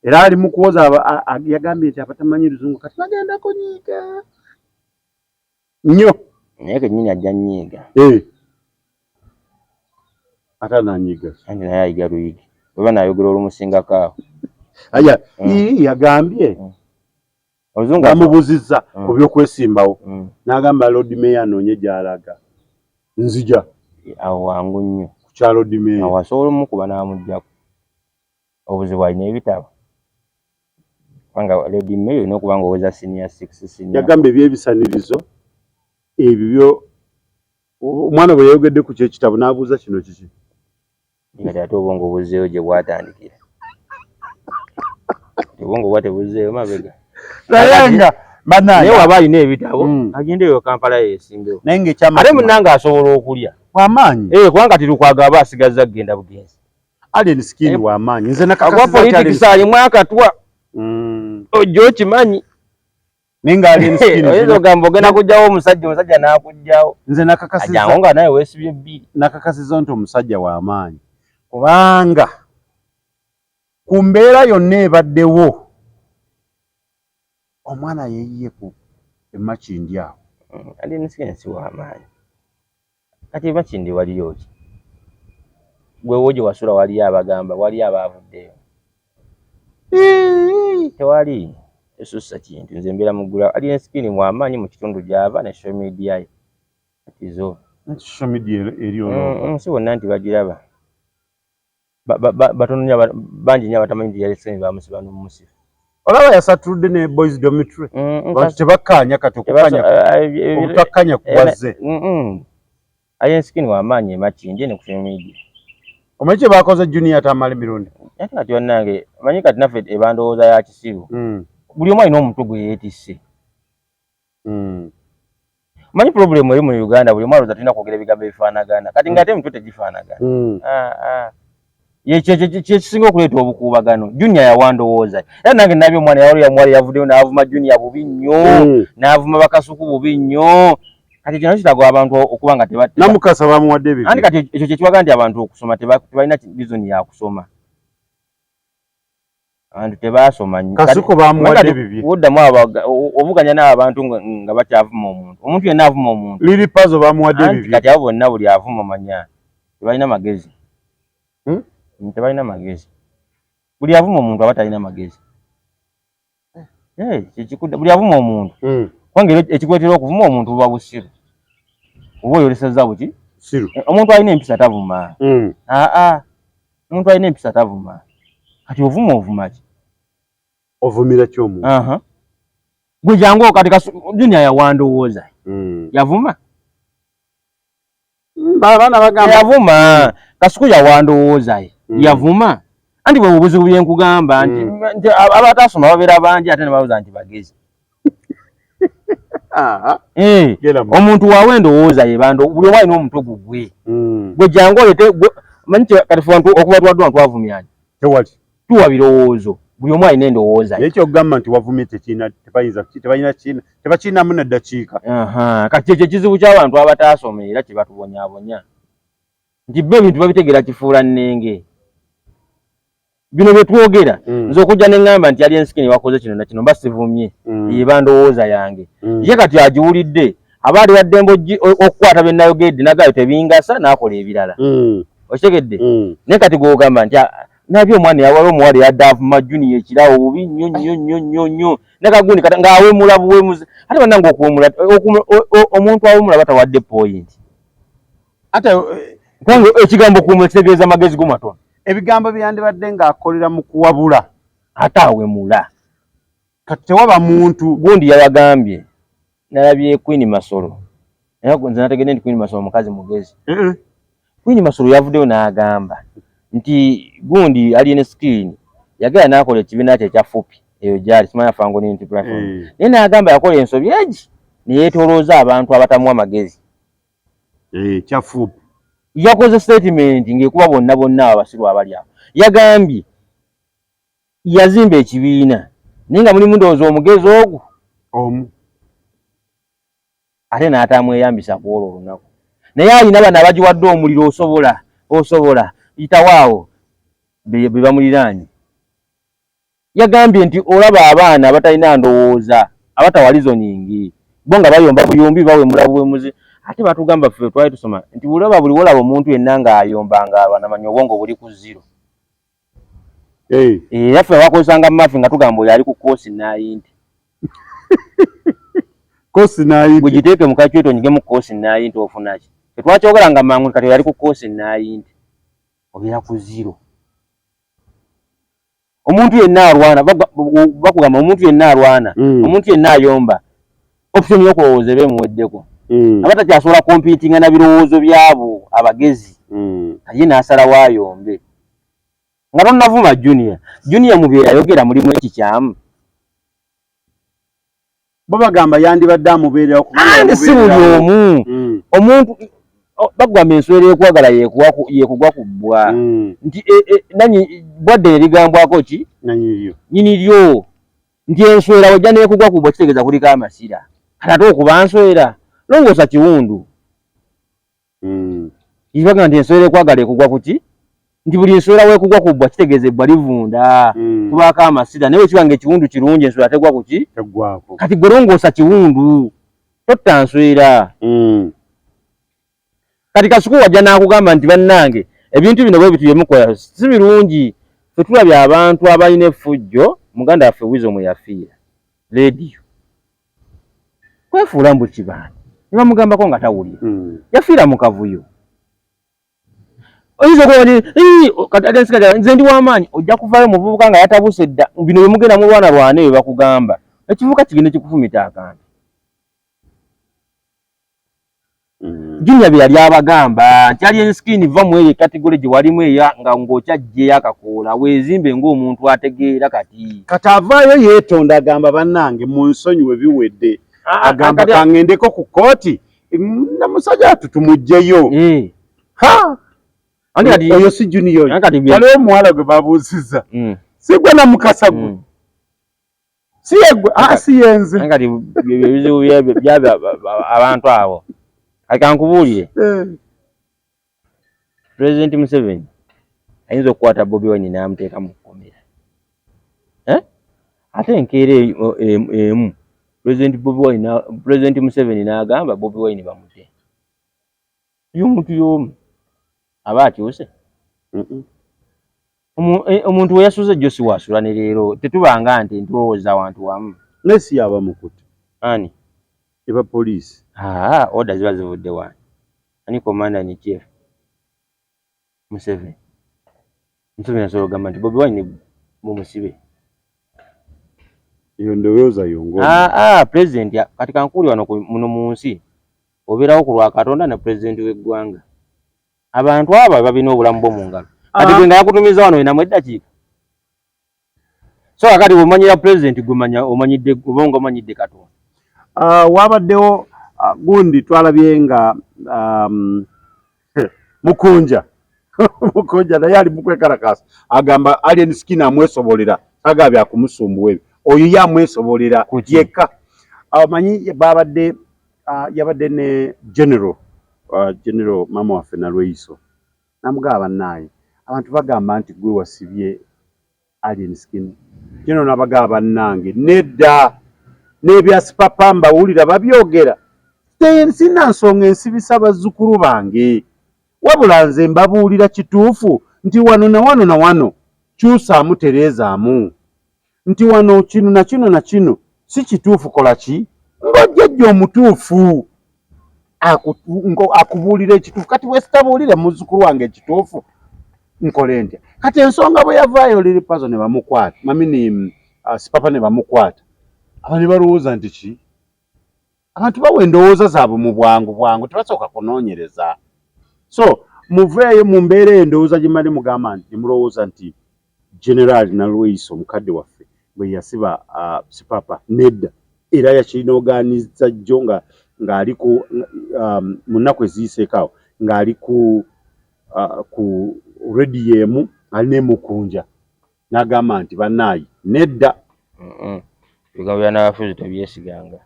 era ali mu kuwoza yagambye nti abatamanyi luzungu kati bagenda kunyiiga nnyo. Naye kennyini ajja nnyiiga. Ate ananyiiga ki? Anti naye ayiga luyigi, bweba naayogera olumusingako awo. Aya, ii, yagambye Oluzungu bamubuzizza ku byokwesimbawo, n'agamba Lord Mayor anoonye gy'alaga, nzija. Awo wangu nnyo. Ku kya Lord Mayor. Awo asobola omukuba n'amuggyako. Obuzibu alina ebitabo, kubanga Lord Mayor olina okuba nga oweza senior 6, senior. Yagamba ebyebisanirizo ebyo byo omwana bwe yayogedde ku kyekitabo n'abuuza kino kiki. Kati ate obwongo buzzeeyo gye bwatandikira, obwongo bwa tebuzzeeyo mabega. Naye nga Naye waba alina ebitabo agende eyo Kampala yeesimbewo. Naye nga ate ekyamazima munnange asobola okulya. Wamaanyi. Eh, kubanga kati Lukwago aba asigazza kugenda bugenzi. Alien Skin wamaanyi, nze agwa nakakasiza nti Alien politics alimu akatwa, ojja okimanyi. Naye nga Alien Skin oyinza ogamba ogenda kugjawo omusajja, omusajja n'akugjawo. Nze nakakasiza ajangu nga naye weesibye bbiri. Nakakasiza nti omusajja wamaanyi, kubanga ku mbeera yonna ebaddewo omwana yeeyiye ku emakindi awo. Alien Skin si wamaanyi. Kati emakindi waliyo ki? Gwewo gye wasula waliyo abagamba waliyo abaavuddeyo? Tewali esussa kintu. Nze mbeera muggula. Alien Skin wamaanyi mu kitundu gy'ava ne social media ye izo. Social media eri olwo. Si bonna nti bagiraba. Batono nnyo bangi nnyo abatamanyi nti Alien Skin bamusiba n'omusiba. Olaba yasatuludde ne boys dormitory. Bantu tebakkaanya kati okukkanya obutakkanya kuwazze. Alien Skin wamaanyi emakindi ne ku social media. Omanyi kye baakoze Junior Tamale Mirundi? Ate kati bannange, omanyi kati naffe eba ndowooza ya kisiru. Buli omu alina omutwe gwe yeetisse. Omanyi problem eri mu Uganda, buli omu alowooza tulina kwogera ebigambo ebifaanagana. Kati ng'ate emitwe tegifaanagana. Ye kye kisinga okuleeta obukuubagano. Junior yawa ndowooza. Era nange nabye omwana yawali yamuwala yavuddeyo n'avuma Junior bubi nnyo. N'avuma Bakasuku bubi nnyo. Kati kino kitagwa abantu okuba nga Namukasa bamuwadde ebibye. Anti kati ekyo kye kiwaga nti abantu okusoma tebalina reason ya kusoma. Abantu tebaasoma nnyo. Kasuku Kati bamuwadde kati ebibye. Woddamu ovuganya n'abantu nga bakyavuma omuntu. Omuntu yenna avuma omuntu. Lili Pazo bamuwadde Anti ebibye. kati abo bonna buli avuma manya tebalina magezi. Tebalina magezi. Buli avuma omuntu aba talina magezi. Kyekikudda buli avuma omuntu. Kubanga era ekikuleetera okuvuma omuntu buba busiru. Oba oyolesezza buki? Siru. Omuntu alina empisa tavuma. Aa, omuntu alina empisa tavuma. Kati ovuma ovuma ki? Ovumira ki omuntu? Aha. Gwe jangu kati Junior yawa ndowooza. Yavuma? Abaana bagamba Yavuma. Kasuku yawa ndowooza ye. Yavuma. Anti bwe buzibu bye nkugamba nti abataasoma babeera bangi ate ne balowooza nti bagezi. Genda mu- Omuntu waawe endowooza ye bando buli omu alina omutwe gugwe. Gwe jangu oleete gwe omanyi kati ffe abantu okuba twadwa twavumyani. Tewali. Tuwa birowoozo, buli omu alina endowooza ye. Ekyokugamba nti wavumye tekirina, tebayinza, tebalina kiina, tebakiinamu na ddakiika. Aha, kati ekyo ekizibu ky'abantu abataasoma era kye batubonyaabonya nti bo ebintu babitegeera kifuula nnenge. Bino bye twogera, nze okujja ne ŋŋamba nti Alien Skin wakoze kino na kino, mba sivumye, eba ndowooza yange. Ye kati agiwulidde, aba ali waddembe okukwata bye nayogedde nagayo tebingasa n'akola ebirala. Okitegedde? Naye kati gw'ogamba nti, "Ah, nabye omwana yawala omuwala yadde avuma Junior ekirawo bubi nnyo nnyo nnyo nnyo nnyo nakagundi kata ng'awemula buwemuzi." Ate bannange okuwemula, omuntu awemula batawadde point. Ate kubanga ekigambo okuwemula kitegeeza magezi go matono. Ebigambo byandibadde ng'akolera mu kuwabula. Ate awemula. Kati tewaba muntu. Gundi yabagambye, nalabye Queen Masolo, era nze nategedde nti Queen Masolo mukazi mugezi. Queen Masolo yavuddeyo n'agamba nti gundi Alien Skin yagenda n'akola ekibiina kye ekya fupi eyo gyali simanya Fangoni nti platform, naye n'agamba yakola ensobi egi ne yeetoolooza abantu abatamuwa magezi. Kyafuupu. Yakoze statement ng'ekuba bonna bonna abo abasiru abali awo. Yagambye yazimba ekibiina naye nga mulimu ndowooza omugezi ogwo omu, ate n'atamweyambisa ku olwo olunaku, naye alina bano abagiwadde omuliro, osobola osobola yitawo awo be be bamuliraanye. Yagambye nti olaba abaana abatalina ndowooza, abatawa reasoning, bo nga bayomba buyombi, bawemula buwemuzi. Ate batugamba ffe twali tusoma nti bulaba buli wolaba omuntu yenna ng'ayomba ng'alwana, manya obwongo buli ku zero. Era ffe bakozesanga math nga tugamba oyo ali ku cos 90. Cos 90. Gwe giteeke mu calculator onyigemu cos 90, ofuna ki? Tetwakyogera nga mangu kati oyo ali ku cos 90, obeera ku zero. Omuntu yenna alwana, bakugamba omuntu yenna alwana, omuntu yenna ayomba, option y'okulowooza eba emuweddeko, aba takyasobola competinga na birowoozo byabo abagezi. Kati ye n'asalawo ayombe nga tonnavuma Junior. Junior mu bye yayogera mulimu ekikyamu? Bo bagamba yandibadde amubeererawo kubanga Andi si buli yamubeererawo. omu. Omuntu bagamba enswera ekwagala yekugwa ku bbwa, nti nanyi bwadde erigambwako ki? Nanyiryo. Nyini lyo. Nti enswera wejja nekugwa ku bbwa kitegeeza kuliko amasira. Kati ate okuba nswera, longoosa kiwundu. Ibaga nti enswera ekwagala ekugwa ku ki? Nti buli nswera weekugwa ku bbwa kitegeeza ebbwa livunda, kubaako amasira. Naye bwe kiba nga ekiwundu kirungi, enswera tegwa ku ki? Teggwako. Kati gwe longoosa kiwundu, totta nswera. Kati Kasuku wajja n'akugamba nti bannange ebintu bino bwe bityo bye mukola si birungi. Ffe tulabye abantu abalina effujjo, muganda waffe Wizo mwe yafiira leediyo kwefuula mbu kibaani ne bamugambako nga tawulira, yafiira mu kavuyo. Oyinza okuba nti, "Ii, kati ate nsigaza, nze ndi w'amaanyi." Ojja kuvaayo muvubuka nga yatabuse dda. Bino bye mugenda mulwana lwana ebyo bakugamba, ekivubuka kigende kikufumita akantu. Junior bye yali abagamba nti Alien Skin va mu eyo category gye walimu eya nga ng'okyajjeyo akakoola, weezimbe ng'omuntu ategeera kati. Kati avaayo yeetonda, agamba bannange munsonyiwe, biwedde. Agamba kangendeko ku kkooti na musajja atu tumuggyeyo. Ha! Anti kati oyo si Junior oyo. Anti kati Waliwo omuwala gwe babuuzizza, si gwe namukasa gwe? Si yegwe? Ah, si yenze. Anti kati bye ebizibu byabyo abantu abo. Kati kankubuulire, President Museveni ayinza okukwata Bobi Wine n'amuteeka mu kkomera. Eh? Ate enkeera emu President Bobi Wine President Museveni n'agamba Bobi Wine bamute. Y'omuntu y'omu aba akyuse. Omuntu we yasuze jjo si wasula ne leero, tetubanga nti ntulowooza awantu wamu. Naye si yaba mukutte? Ani? Eba poliisi. Aa, order ziba zivudde wani? Ani commander in chief? Museveni. Museveni asobola okugamba nti Bobi Wine mumusibe? Eyo ndowooza yongo. Aa, president kati kankuuli wano muno mu nsi obeerawo ku lwa Katonda ne president w'eggwanga. Abantu abo babina obulamu bwo mu ngalo. Kati gwe nga yakutumiza wano olinamu eddakiika. So kakati bw'omanyira president, gwe manya omanyidde oba nga omanyidde Katonda. Wabaddewo gundi twalabye nga mukunja. Mukunja naye ali mukwekalakaasa, agamba Alien Skin amwesobolera, agaba byakumusumbuwa ebyo, oyo ye amwesobolera yekka. Amanyi babadde yabadde ne general, general mama waffe Nalweyiso, namugaba, bannaaye abantu bagamba nti gwe wasibye Alien Skin. General nabagaba, bannange nedda, n'ebya Sipapa mbawulira babyogera, sina nsonga ensibisa bazzukulu bange, wabula nze mbabuulira kituufu nti wano na wano na wano kyusaamu, tereezaamu, nti wano kino na kino na kino si kituufu, kola ki ng'ojjajja omutuufu akubuulira ekituufu. Kati bwe sitabuulire muzzukulu wange ekituufu, nkole ntya? Kati ensonga bwe yavaayo, Lil Pazo ne bamukwata, mamini Sipapa ne bamukwata, aba ne balowooza nti ki, abantu bawa endowooza zaabwe mu bwangu bwangu, tebasooka kunoonyereza. So muveeyo mu mbeera eyo, endowooza gye mali mugamba nti mulowooza nti General Nalweyiso omukadde waffe bwe yasiba Sipapa, nedda, era yakinogaaniza jjo nga ng'ali ku mu nnaku eziyiseeko awo, ng'ali ku rediyo emu ali n'emukunja n'agamba nti bannaayi nedda. Ebigambo bya nabyabufuzi tebyesiganga.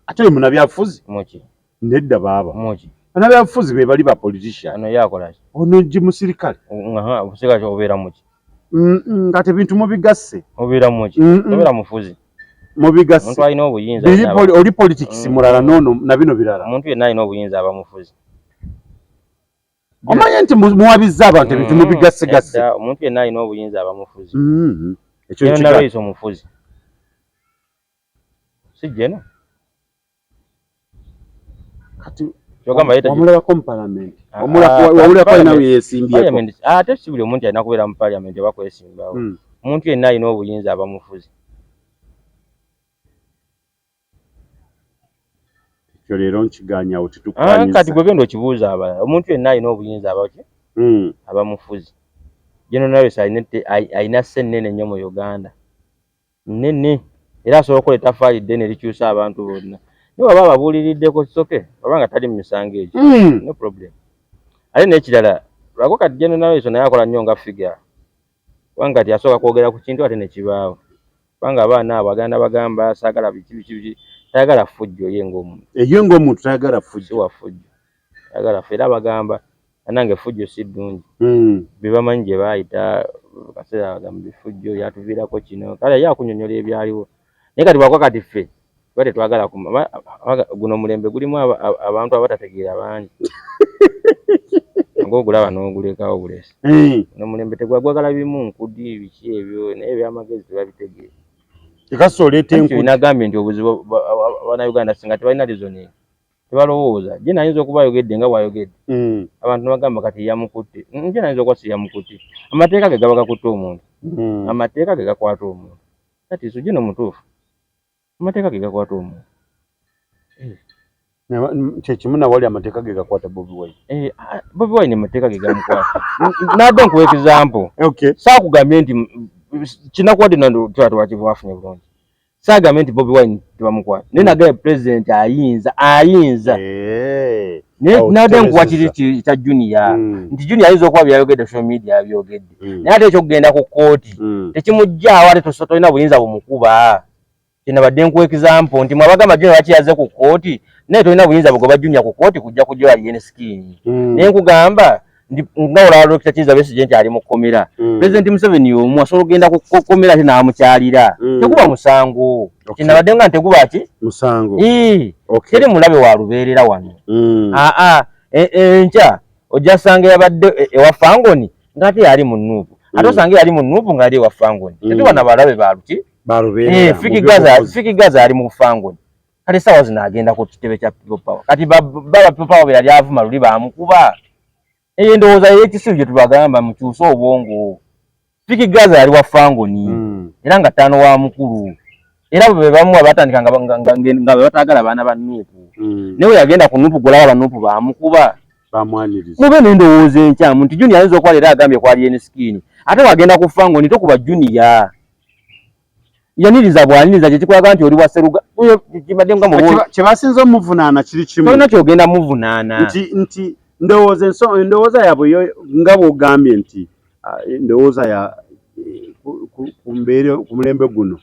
Ate oyo munabyabufuzi? Muki? Nedda baaba. Muki? Banabyabufuzi be bali ba politician. Ono ye akola ki? Ono gi musirikale. Omusirikale obeera muki? Ngate ebintu mubigasse. Obeera muki? Obeera mufuzi. Mubigasse. Omuntu alina obuyinza. Oli politics mulala, noono na bino birala. Omuntu yenna alina obuyinza aba mufuzi. Omanye nti muwabizza abantu, ebintu mubigassegasse. Omuntu yenna alina obuyinza aba mufuzi. Ekyo Nalweyiso omufuzi si jeno. Kati wamulabako mu palamenti? Wawulirako alina we yeesimbyeko? Ate si buli omuntu alina kubeera mu palamenti oba kwesimbawo. Omuntu yenna alina obuyinza aba mufuzi. Ekyo leero nkiganyawo. Kati gwe genda okibuuza abalala. Omuntu yenna alina obuyinza abaki aba mufuzi. General Nalweyiso alina ssennene nnyo mu Uganda, nnene, era asobola okukola ettafaali ddene erikyusa abantu bonna. Naye waba ababuuliriddeko kisoke oba nga tali mu misango egyo, no problem. Ate n'ekirala, lwako kati General Nalweyiso naye akola nnyo nga figure, kubanga kati asooka kwogera ku kintu ate ne kibaawo, kubanga abaana abo agenda bagamba saagala biki biki biki, tayagala ffujjo ye ng'omuntu. Ye ng'omuntu tayagala ffujjo. Si wa ffujjo, tayagala ffe, era bagamba nange effujjo si ddungi. Be bamanyi gye baayita kaseera bagamba effujjo lyatuviirako kino, kale ye akunyonnyola ebyaliwo. Naye kati bwakwa kati ffe tuba tetwagala, guno omulembe gulimu abantu abatategeera bangi, ng'ogulaba n'ogulekawo bulesi. Guno omulembe tegwagwagala bimu nkudi biki ebyo, naye ebyamagezi tebabitegeera. Ekasa oleeta enkudi. Nagambye nti obuzibu Bannayuganda singa tebalina reasoning, tebalowooza. Ye nayinza okuba ayogedde nga bw'ayogedde, abantu ne bagamba kati yamukutte. Nje nayinza okuba si yamukutte, amateeka ge gaba gakutte omuntu, amateeka ge gakwata omuntu. Kati so gino mutuufu, amateeka ge gakwata omuntu. Kyekimu nawali amateeka ge gakwata Bobi Wine. Eh, Bobi Wine amateeka ge gamukwata. Nadde nkuwa example. Saakugambye nti kinakuwadde twatwakivafunye bulungi, saagambye nti Bobi Wine tebamukwata, naye nagambye president ayinza ayinza. Nadde nkuwa kiri kya Junior, nti Junior ayinza okuba byayogedde social media yabyogedde, naye ate ekyokugenda ku kooti tekimuggyaawo, ate tolina buyinza bumukuba. Kyenabadde nkuwa example nti mwabagamba Junior lwaki yazze ku kooti, naye tolina buyinza bugoba Junior ku kooti kujja kujjola Alien Skin. Naye nkugamba nti nga olaba Dokita Kizza Besigye nti ali mu kkomera, President Museveni omu asobola okugenda ku kkomera ate n'amukyalira, teguba musango. Kyenabadde nga nteguba ki musango. Teri mulabe wa lubeerera wano. Aa, enkya ojja sanga yabadde ewa Fangoni ng'ate yali mu NUP, ate osanga yali mu NUP ng'ali ewa Fangoni. Tetuba na balabe baluki. Fik Gaza ali mu Fangoni, kati essaawa zino agenda ku kitebe kya People Power. Kati baba People Power bwe yali avuma luli baamukuba. Eyo endowooza ey'ekisiru gye tubagamba mukyuse obwongo. Fik Gaza yali wa Fangoni era nga ttaano wa mukulu, era bwe bamu abatandika nga be bataagala baana ba NUP, naye we yagenda ku NUP gwolaba ba NUP baamukuba. Bamwaniriza. Mube n'endowooza enkyamu nti Junior ayinza okuba leero agambye ku Alien Skin, ate wagenda ku Fangoni tokuba Junior, yaniriza bwaniriza kyekikulaga nti oli wa Seruga. Kyebasinza omuvunaana kiri kimu. Tolina kyogenda muvunaana. Nti Ndowooza endowooza yaabwe yo nga bw'ogambye nti endowooza ya ku mbeera ku mulembe guno,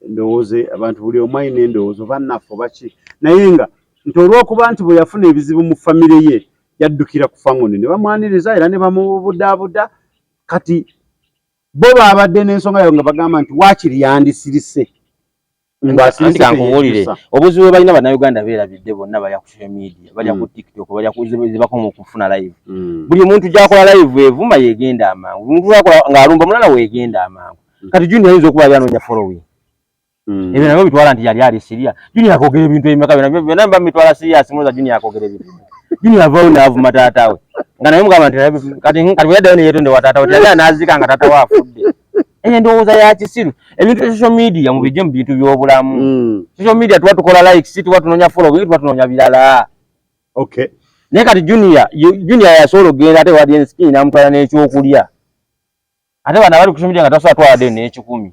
ndowooza abantu buli omu alina endowooza oba naffe oba ki, naye nga nti olw'okuba nti bwe yafuna ebizibu mu famire ye yaddukira ku Fangone ne bamwaniriza era ne bamubudaabuda. Kati bo baabadde n'ensonga yaabwe nga bagamba nti waakiri yandisirise. Anti kankubuulire, obuzibu bwe balina, Bannayuganda beerabidde bonna balya ku social media, balya ku TikTok, balya ku zebakoma okufuna live. Buli muntu gy'akola live evuma yegenda amangu, buli muntu akola ng'alumba mulala weegenda amangu. Kati Junior ayinza okuba yali anoonya following. Ebyo nabyo bitwala nti yali ali serious. Junior akoogera ebintu ebimeka byonna byonna mba mitwala serious. Muloza Junior akoogera ebintu, Junior avaayo n'avuma taata we nga naye mugamba nti kati bwe yaddayo ne yeetonda wa taata we, teyagala n'azika nga taata we afudde. Eyo endowooza ya kisiru. Ebintu bya social media mubijje mu bintu by'obulamu. Social media tuba tukola likes, tuba tunoonya following, tuba tunoonya birala. Naye kati Junior yasobola okugenda ate wa Alien Skin n'amutwala n'ekyokulya, ate bano abali ku social media nga tasobola twala dde n'ekikumi.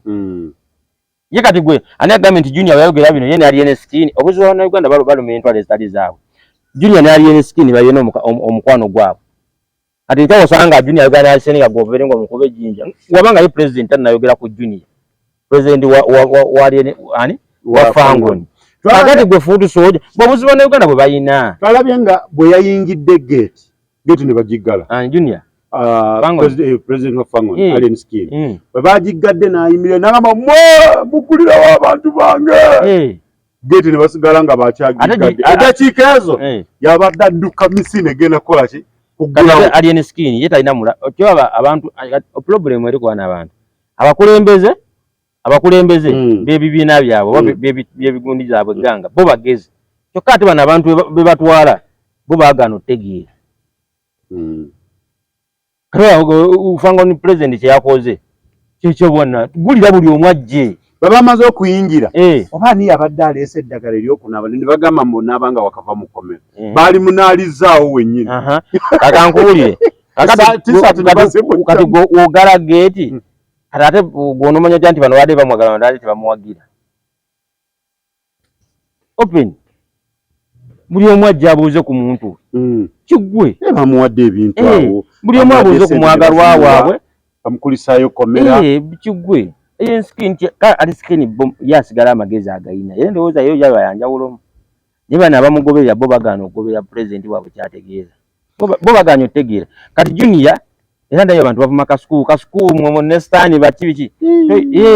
Ye kati gwe ani agambye nti Junior yayogera bino ye ne Alien Skin? Obuzibu bwa Bannayuganda baluma entwalo ezitali zaabwe. Junior ne Alien Skin balina omukwano gwabwe. Kati nkyawo osanga Junior ayogera ne Alien Skin nga gwobeere nga omukuba ejjinja, wabanga ye president tanayogera ku Junior, president wa Alien ani wa Fangoni. Kakati gwe foot soldier, bwe obuzibu Bannayuganda bwe balina. Twalabye nga bwe yayingidde gate ne bagiggala. Ani, Junior? Fangoni. President wa Fangoni, Alien Skin, bwe bagiggadde n'ayimirira n'agamba, "Mwe muggulirawo abantu bange." Gate ne basigala nga Ate bakyagiggadde. Eddakiika ezo yabadde adduka misine egenda kukola ki? Kati Kuggulawo. Ate Alien Skin ye talina mula kyolaba abantu problem eri kuba n'abantu abakulembeze b'ebibiina byabwe oba by'ebigundi zaabwe egganga, bo bagezi, kyokka ate bano abantu be batwala bo baagaana otutegeera. Kati Fangoni president kyeyakoze kyekyo, bonna gulira buli omu ajje. Bwe bamaze okuyingira, oba ani yabadde aleese eddagala ery'okunaaba ne bagamba mbu onaaba nga wakava mu kkomero, baali munaalizaawo wennyini. Kakankuwulire. T-shirt ne bazimuggyamu. Kati gwe wogala geeti, kati ate gw'onomanya otya nti bano badde bamwagala, bano badde tebamuwagira? Open, buli omu ajja abuuze ku muntu. Kiggwe. Naye bamuwadde ebintu awo. Buli omu Bamuwadde abuuze ku sente ne mwagalwa bazimuwa, waabwe. Bamukulisaayo komera. Kiggwe. Alien Skin ali skin bo ye asigala amagezi agayina, era endowooza yo yaba yanjawulomu, naye bano abamugoberera bo bagaana okugoberera pulezidenti waabwe kyategeeza. Bo bagaanye okutegeera. Kati Junior era ndayo abantu bavuma Kasuku, Kasuku mwe nesitaani baki biki.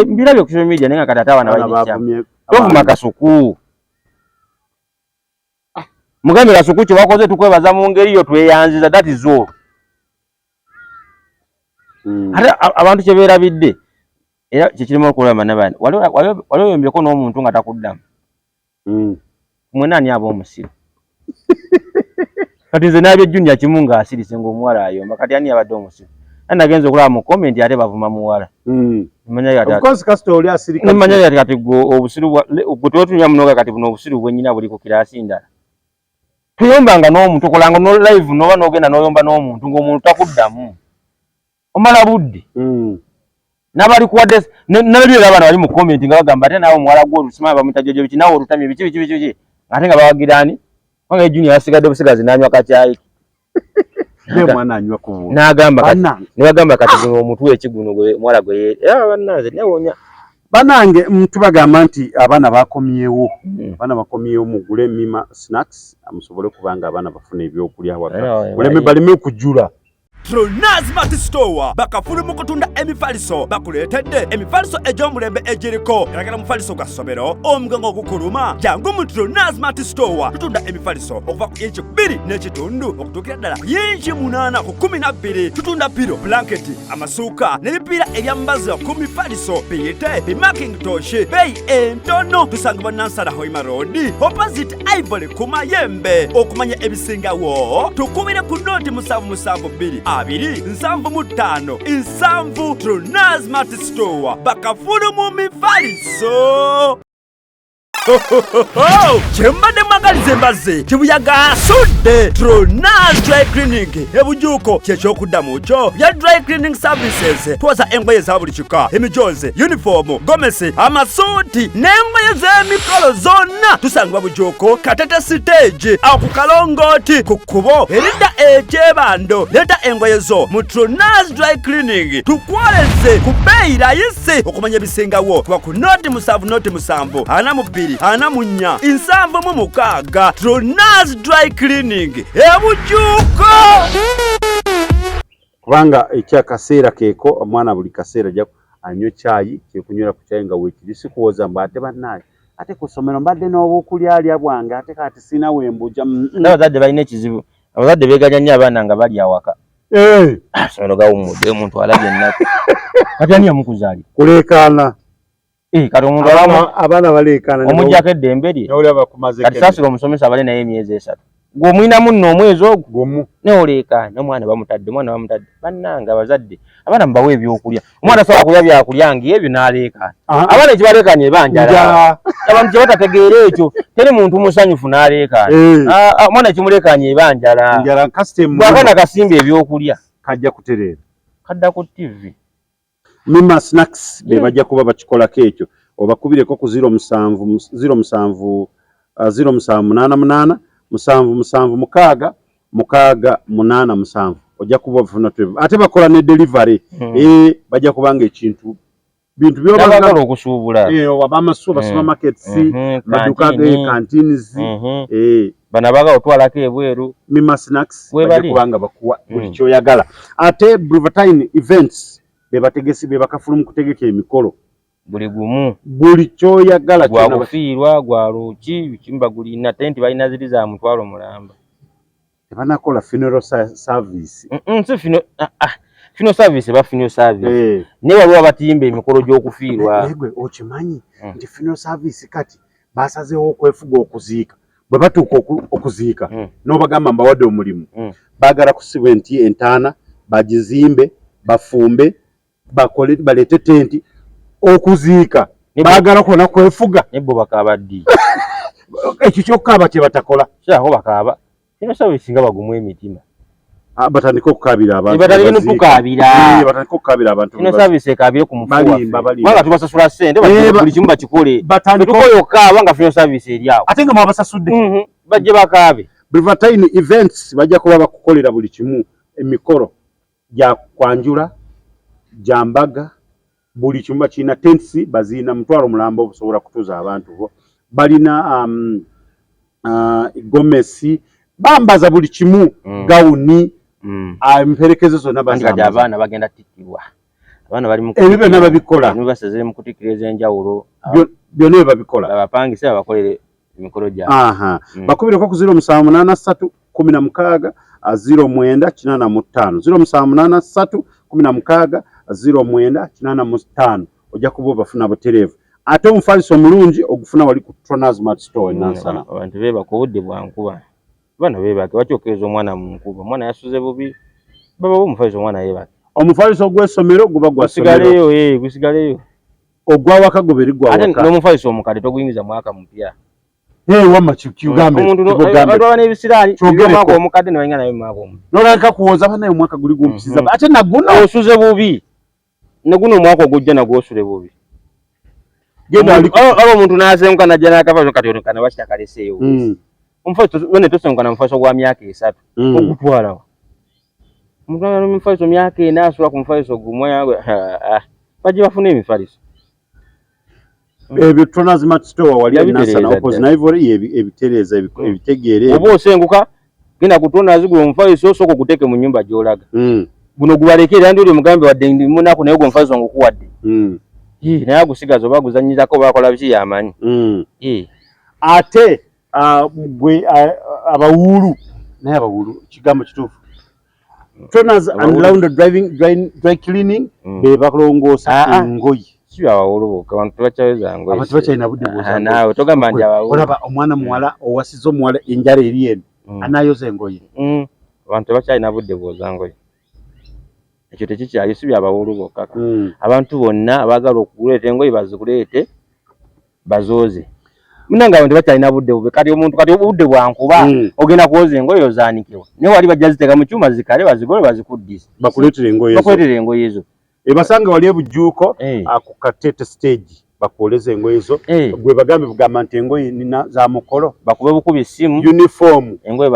Mbirabye ku social media, naye nga kati ate abaana Abaana balina ekyamu. bavumye Tovuma abaana. Kasuku, mugambe Kasuku kye wakoze tukwebaza mu ngeri yo tweyanziza, that is all. Ate abantu kye beerabidde era kyekirimu okulaba nabani wali oyombyeko n'omuntu nga takuddamu. Mwena ani aba omusiru? Kati nze nabye Junior kimu ng'asirise ng'omuwala ayomba, kati ani yabadde omusiru? Ani nagenza okulaba mu comment ate bavuma muwala. Nimanya Of course, kasita oli asirika. Nimanya ati kati gwe obusiru gwe tewetunya munoga, kati buno obusiru bwennyina buli ku kirasi ndala. Toyombanga n'omuntu, okolanga no live noba n'ogenda n'oyomba n'omuntu ng'omuntu takuddamu, omala budde. N'abali kuwadde nalabye era abaana bali mu comment nga bagamba ate naawe omuwala gwe olusimanyi bamuyita Jojo biki, naawe olutamye biki biki biki biki, ate nga bawagira ani? Kubanga ye Junior yasigadde busigazi n'anywa kacyayi. Naye mwana anywa ku buntu. N'agamba kati Bannange. Ne bagamba kati guno omutwe eki guno gwe omuwala gwe era bannanze newonya. Bannange, tubagamba nti abaana bakomyewo. Abaana bakomyewo, mugule Mima Snacks musobole okuba nga abaana bafuna ebyokulya awaka. Era, Muleme baleme okujula. Tronazmat Store bakafulu mu kutunda emifaliso, bakuleetedde emifaliso egy'omulembe egiriko galagala mufaliso gwa ssomero, omugongo ogukuluma, jangu mu Tronazmat Store. Tutunda emifaliso okuva ku inci 2.5 okutuukira ddala ku yinci 8 ku 12. Tutunda pillow, blanketi, amasuuka n'ebipiira ebyambazibwa ku mifaliso, biyite bimakintosh, beeyi entono. Tusangibwa Nansana Hoima Road, opposite Ivory ku Mayembe. Okumanya ebisingawo tukubire ku 077 2 75 7. Tronazmat Store, bakafulu mu mifaliso. Kyembadde mwagaliza embazzi kibuyaga asudde. Tronas Dry Cleaning ebujuuko kyekyokuddamu kyo bya dry cleaning services. Twoza engoye za buli kika, emijoozi, yunifoomu, gomesi, amasuuti n'engoye z'emikolo zonna. Tusangibwa Bujuuko, Katete stage, awo ku kalongooti ku kkubo eridda ekyebando. Leeta engoye zo mu Tronas Dry Cleaning tukwoleze ku bbeeyi layisi. Okumanya ebisingawo kuba ku 0 7 0 7 42 44 76. Tronas Dry Cleaning ebujuuko. Kubanga ekyakaseera keeko omwana buli kaseera ajja anywe caayi, kyekunywera ku caayi nga weekiri, si kuwoza mbu ate bannaaye, ate ku ssomero mbadde n'obukulyalya bwange, ate kati sina wembuja. N'abazadde balina ekizibu, abazadde beeganya nnyo abaana nga bali awaka. Amasomero gawummudde, omuntu alabye ennaku. Kati ani yamukuzaalira? Kuleekaana. Kati omuntu abaana baleekaana. Omuggyako eddembe lye. Nowulira bakumaze. Kati saasira omusomesa abale naye emyezi 3, gw'omulinamu nno omwezi ogwo. Gumu. Neoleekaana, omwana bamutadde, omwana bamutadde. Bannange abazadde, abaana mubawe ebyokulya. Omwana asobola kulya byakulya ng'ebyo n'aleekaana. Abaana ekibaleekaanya eba njala. Njala. Abantu kye batategeera ekyo, teri muntu musanyufu n'aleekaana. Ah, ah, omwana ekimuleekaanya eba njala. Njala kasite. Bw'akaana kasimba ebyokulya, kajja kutereera. Kadda ku TV. Mima Snacks be bajja kuba bakikolako ekyo. Obakubireko ku 07 07 0788 776 687, ojja kuba ofuna. Ate bakola ne delivery. Bajja kubanga ekintu bintu n'abaagala okusuubula. Abamasu, aba supermarkets, maduka ge kantini. Canteens. Bano abaagala otwalako ebweru. Mima Snacks We bajja bali. kubanga bakuwa buli kyoyagala. Ate Bruvatine Events be bategesi, be bakafulu mu kutegeka emikolo. Buli gumu. Buli kyoyagala gwa kyonna kufiirwa, gwa luki, bikimba gulina tenti, balina ziri za 500,000. Tebanakola funeral service. Si funeral, ah, ah, funeral service eba funeral service. Naye waliwo abatimba emikolo gy'okufiirwa. Naye gwe okimanyi nti funeral service kati basazeewo okwefuga okuziika? Bwe batuuka okuziika n'obagamba mbawadde omulimu, baagala kusibwa enti entaana bagizimbe, bafumbe, bakole, baleete tenti okuziika. Baagala kwona kwefuga. Naye bo bakaaba ddi? Ekyo kyokkaaba kye batakola. Kirako bakaaba funeral service nga bagumu emitima. Ah, batandike okukaabira abantu. Batandike baziika. n'okukaabira. Batandike okukaabira abantu. Funeral service ekaabire ku mufu waffe. Balimba, balimba. Kubanga tubasasula ssente, buli kimu bakikole. Batandike. Tukoye okukaaba nga funeral service eri awo. Ate nga mwabasasudde. Bajje bakaabe. Brivatine Events bajja kuba bakukolera buli kimu, emikolo gya kwanjula, gya mbaga, buli kimu bakirina. Tents baziina 500,000 obusobola kutuuza abantu bo. Balina gomesi, bambaza buli kimu, gawuni, emperekezo zonna Anti kati bazambaza. Abaana bagenda tikkibwa, abaana bali mu Ebyo byonna babikola. University ziri mu kutikkira ez'enjawulo. Byonna ebyo babikola. Babapangise babakolere emikolo gyabwe. Aha. Bakubireko ku 0783 16 09 85, 0783 16 09 85, ojja kuba obafuna butereevu. Ate omufaliso omulungi ogufuna wali ku Tronasmart Store e Nansana. Abantu beebaka, obudde bwa nkuba, abaana beebake. Lwaki omwana mu nkuba? Omwana yasuze bubi, babawo omufaliso omwana yeebake. Omufaliso ogw'essomero guba gwa ssomero. Gusigaleyo, gusigaleyo. Ogwawaka guberi Ate gwawaka. n'omufaliso omukadde toguyingiza mwaka mupya. Wamma kigambe. Omuntu Kikugambe. abantu baba n'ebisiraani Kyogereko. eby'omwaka omukadde ne bayinga nayo mu mwaka omupya. Nolabika kuwoza banaye omwaka guli gumpisiza ate naguno. Osuze bubi, ne guno omwaka ogujja nagwo osule bubi. Genda ali Aba omuntu n'asenguka najja n'akafaliso, kati ono kana lwaki takaleseeyo? Omufaliso wene tosenguka na mufaliso gwa myaka 3. Ogutwalawa? Omuntu agala omufaliso myaka 4, asula ku mufaliso gumu. Bajje bafune emifaliso. Ebyo Tronasmart Store wali Yabitereeza Nansana opposite ddala. Ivory ebitereeza ebitegeera ebyo. Oba osenguka, genda ku Tronas, gula omufaliso, osooka oguteeke mu nnyumba gy'olaga. Guno gubaleke, era ndi oli omugambe wadde ndi munaku, naye gwe omufaliso ngukuwadde. Naye agusigaza oba aguzannyizako oba akola biki yamanyi. Ate gwe abawuulu, naye abawuulu kigambo kituufu. Tronas and Abawuulu. Laundry driving dry cleaning be balongoosa Ah, ah. engoye. Si byabawuulu bokka, abantu tebakyayoza ngoye. Abantu tebakyalina budde bwoza Ah, ngoye. naawe togamba nti abawuulu. Olaba omwana muwala owasiza omuwala, enjala eri eno, anayoza engoye? Abantu tebakyalina budde bwoza ngoye, ekyo tekikyali, si byabawuulu bokka. Abantu bonna abaagala okuleeta engoye bazikuleete bazooze. Munange abantu tebakyalina budde bube kati omuntu kati obudde bwankuba ogenda kwoza engoye ozaanikibwa naye wali bajja ziteeka mu kyuma zikale bazigole bazikuddise bakuleetere engoye zo. Bakuleetere engoye zo. Ebasanga wali ebujuuko Eh. Ku Katete stage bakwoleze engoye zo. Eh. Gwe bagambe bugamba nti engoye nina za mukolo. Bakube bukubi essimu. Uniform. Engoye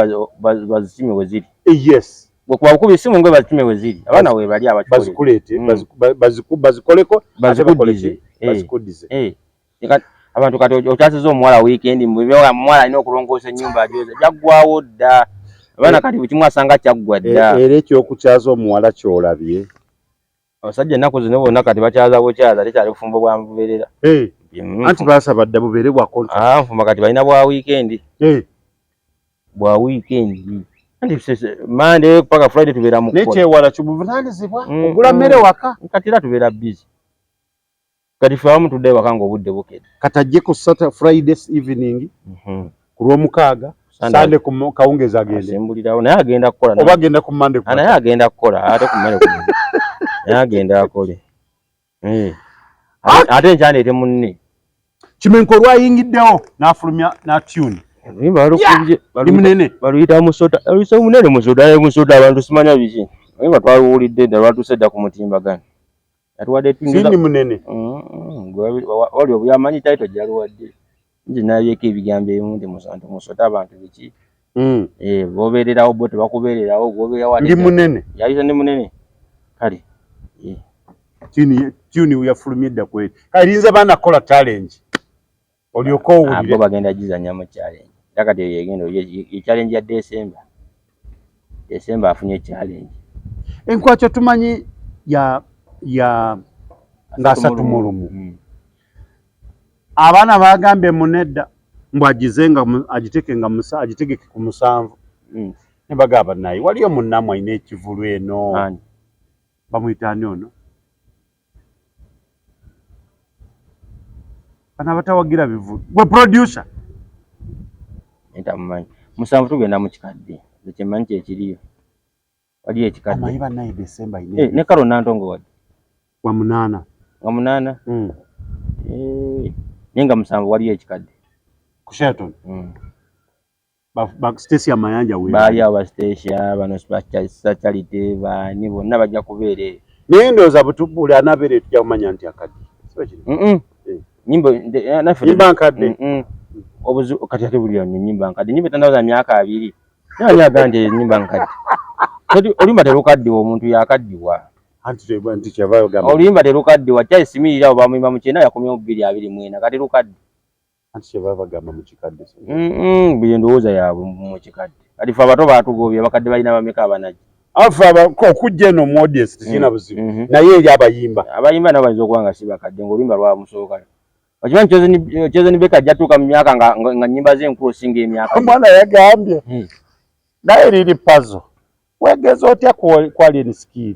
bazisime we ziri. Yes. Bwekuba bukubi essimu engoye bazisime we ziri. Abaana we bali abakikole. Bazikuleete, bazikoleko, ate bakole Bazikuddize. ki? Bazikuddize. Eh. Abantu kati okyasiza omuwala weekend, omuwala alina okulongoosa ennyumba agyoza, byaggwawo dda. Abaana kati buli kimu asanga kyaggwa dda. Era ekyokukyaza omuwala ky'olabye. Abasajja ennaku zino bonna kati bakyaza bukyaza, tekyali bufumbo bwa lubeerera. Anti baasaba dda bubeere bwa contract. Nfumba kati balina bwa weekend. Bwa weekend. Anti Monday paka Friday tubeera mu Naye kukola. kyewala kibuvunaanyizibwa, ogula mmere waka. Kati era tubeera busy. Kati ffe abamu tudde waka ng'obudde bukedde. Kati ajje ku Saturday, Friday evening, ku Lwomukaaga, Sunday. Sunday ku kawungeezi agende. Asimbulirawo, naye agenda kukola. Oba agenda ku Monday ku Naye agenda kukola, ate ku Monday ku Monday. Naye agenda akole. Ate enkya ndeete munne. Kimenko olwayingiddewo n'afulumya na tune. Oluyimba balukubye, Ndi munene. Baluyita musota, baluyita munene musota, naye musota abantu simanya biki. Oluyimba twaluwulidde dda, lwatuuse dda ku mutimbagano. Atuwadde tune Sindi munene. Wali obuyamanyi title gyaluwadde. Nze nabyeko ebigambo ebimu nti musota abantu biki. B'obeererawo bo tebakubeererawo, gw'obeerawo ate Ndi munene. Yayise ndi munene. Kale. Tune yafulumye dda kweri. Kale erinza baana kukola challenge. Olyoke owulire. Abo bagenda gizannya mu challenge. Era kati eyo egenda, ye challenge ya December. December afunye challenge. Enkwakyo tumanyi ya nga asatu mu lumu. Abaana bagambye munedda mbu agize nga agiteeke nga agitegeke ku 7. Ne bagamba naye waliyo munnammwe alina ekivulu eno. Ani? Bamuyita ani ono? Bano abatawagira bivulu. Gwe producer. Ntamumanyi. 7 tugenda mu kikadde. Nze kye mmanyi kye kiriyo. Waliyo ekikadde. Amanyi bannaye December ine. Ne Karo Nantongo wadde. Wa 8. Wa 8? Naye nga 7 waliyo ekikadde. Ku Sheraton? Ba Stacia Mayanja we. Baali abo ba Stacia, bano ba Charity, baani bonna bajja kubeera eyo. Naye ndowooza buli anaabeera eyo tujja kumanya nti akadde. Si bwe kiri? Nnyimba, naffe Nnyimba nkadde. Obuzibu, kati ate buli ono nnyimba nkadde. Nnyimba etandaba myaka 2. Naye ani agamba nti nnyimba nkadde? Kati oluyimba terukaddiwa, omuntu yakaddiwa. Anti anti kyava yogamba. Oluyimba terukaddiwa, Charles Simirira awo bamuyimba mu 90, yakomyewo bbiri abiri mu ena, kati lukadde. Anti kyeva bagamba mu kikadde. Buli ndowooza yaabwe mu kikadde. Kati ffe abato baatugobye, abakadde balina bameka abanajja? Afe okujja eno mu audience tekirina buzibu. Naye eri abayimba. Abayimba nabo bayinza okuba nga si bakadde, ng'oluyimba lwamusookayo. Okimanyi Chosen Becky ajja tuuka mu myaka nga nnyimba ze enkulu osinga emyaka. Omwana yagambye. Naye liri puzzle. Weegeza otya ku Alien Skin?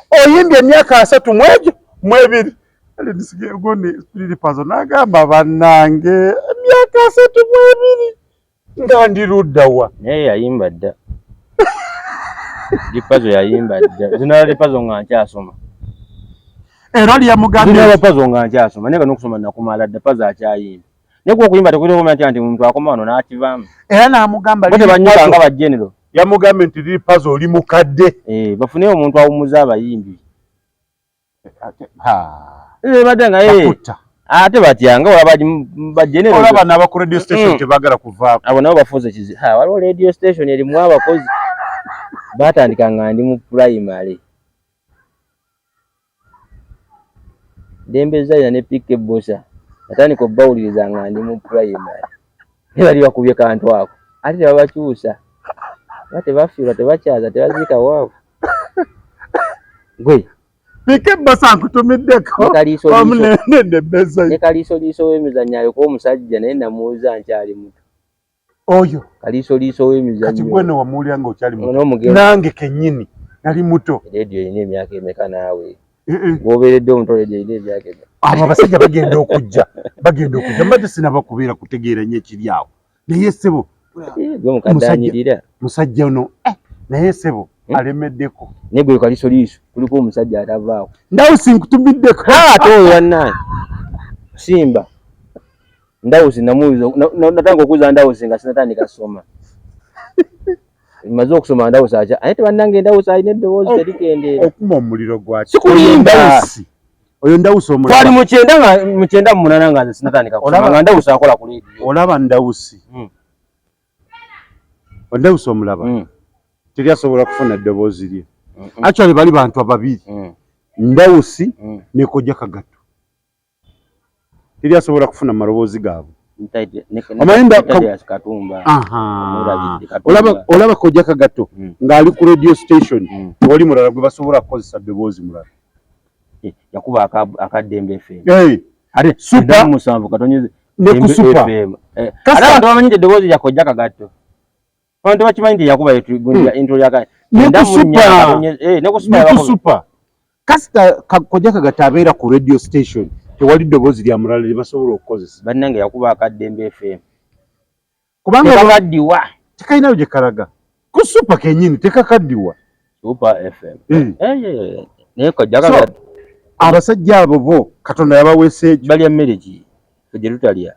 Oyimbye emyaka asatu mu egyo mu ebiri. Alien Skin gundi liri puzzle n'agamba bannange emyaka asatu mu ebiri nga ndi ludda wa? Naye yayimba dda. Lil Pazo yayimba dda. Zinala Lil Pazo nga nkyasoma. Era oli yamugambye Zinala Lil Pazo nga nkyasoma, naye nga n'okusoma nakumala dda, Pazo akyayimba. Naye gwe okuyimba tekulina okumanya nti omuntu akoma wano n'akivaamu. Era n'amugamba Bo Lil tebanyuka Pazo. nga ba general. Yamugambye nti Lil Pazo oli mukadde. Bafuneyo omuntu awummuza abayimbi. Ha. Badde nga, Bakutta. Ate batya nga olaba ba general. Olaba n'aba ku radio station tebaagala kuvaako. Abo nabo bafuuse kizibu. Ha, waliwo radio station erimu abakozi. Baatandika nga ndi mu primary. Dembe Zaina ne PK Bosa. Natandika obbawuliriza nga ndi mu primary. Naye bali bakubye kantu ako. Ate tebabakyusa. Ate tebafiirwa, tebakyaza, tebaziika waabwe. Gwe. PK Bosa nkutumiddeko. Ne kaliisoliiso. Wamu ne Dembe Zaina. Ne kaliisoliiso w'emizannyo aliko omusajja naye namuwuza nkyali muto. Oyo. Kaliisoliiso w'emizannyo. Kati gwe no wamuwulira ng'okyali muto. N'omugendo. Nange kennyini nali muto. Radio erina emyaka emeka naawe? Gw'obeeredde omuto radio erina emyaka emeka? Abo abasajja bagenda okujja. Bagenda okujja. Mbadde sinnabakubeera kutegeera nnyo ekiri awo. Naye ssebo, Gwe mukadde anyirira. musajja ono, naye ssebo, alemeddeko. Naye gwe kaliisoliiso kuliko omusajja atavaako. Ndawusi nkutumiddeko. Ate oyo bannange. Simba. Ndawusi namuwuliza natandika okuwuliza Ndawusi nga sinatandika soma. Maze okusoma Ndawusi acha aye tebannange Ndawusi alina eddoboozi terikendeera. Okuma omuliro gwa Sikulimba. Ndawusi. Oyo Ndawusi omulaba. Twali mu kyenda nga mu 98 nga nze sinatandika kusoma nga Ndawusi akola ku leediyo. Olaba Ndawusi. Ndawusi omulaba. Teri asobola kufuna ddoboozi lye. Actually bali bantu ababiri. Ndawusi ne Kojja Kagato. Teri asobola kufuna maloboozi gaabwe. Olaba Kojja Kagato ng'ali ku radio station tewali mulala gwe basobola kukozesa ddoboozi mulala. Yakuba akaddembe FM. Ate super 7 katonyeze ne ku super. Ate abantu bamanyi nti eddoboozi lya Kojja Kagato. Abantu bakimanyi nti yakuba intro ya ne ku super. Ne ku super. Kasita Kojja Kagato abeera ku radio station tewali ddoboozi lya mulala lye basobola okukozesa. Bannange yakuba akaddembe FM. Kubanga tekakaddiwa. Tekalinayo gye kalaga. Ku super kennyini tekakaddiwa. Super FM. Naye Kojja Kagato. Abasajja abo bo Katonda yabaweesa ekyo. Balya mmere ki? Ffe gye tutalya.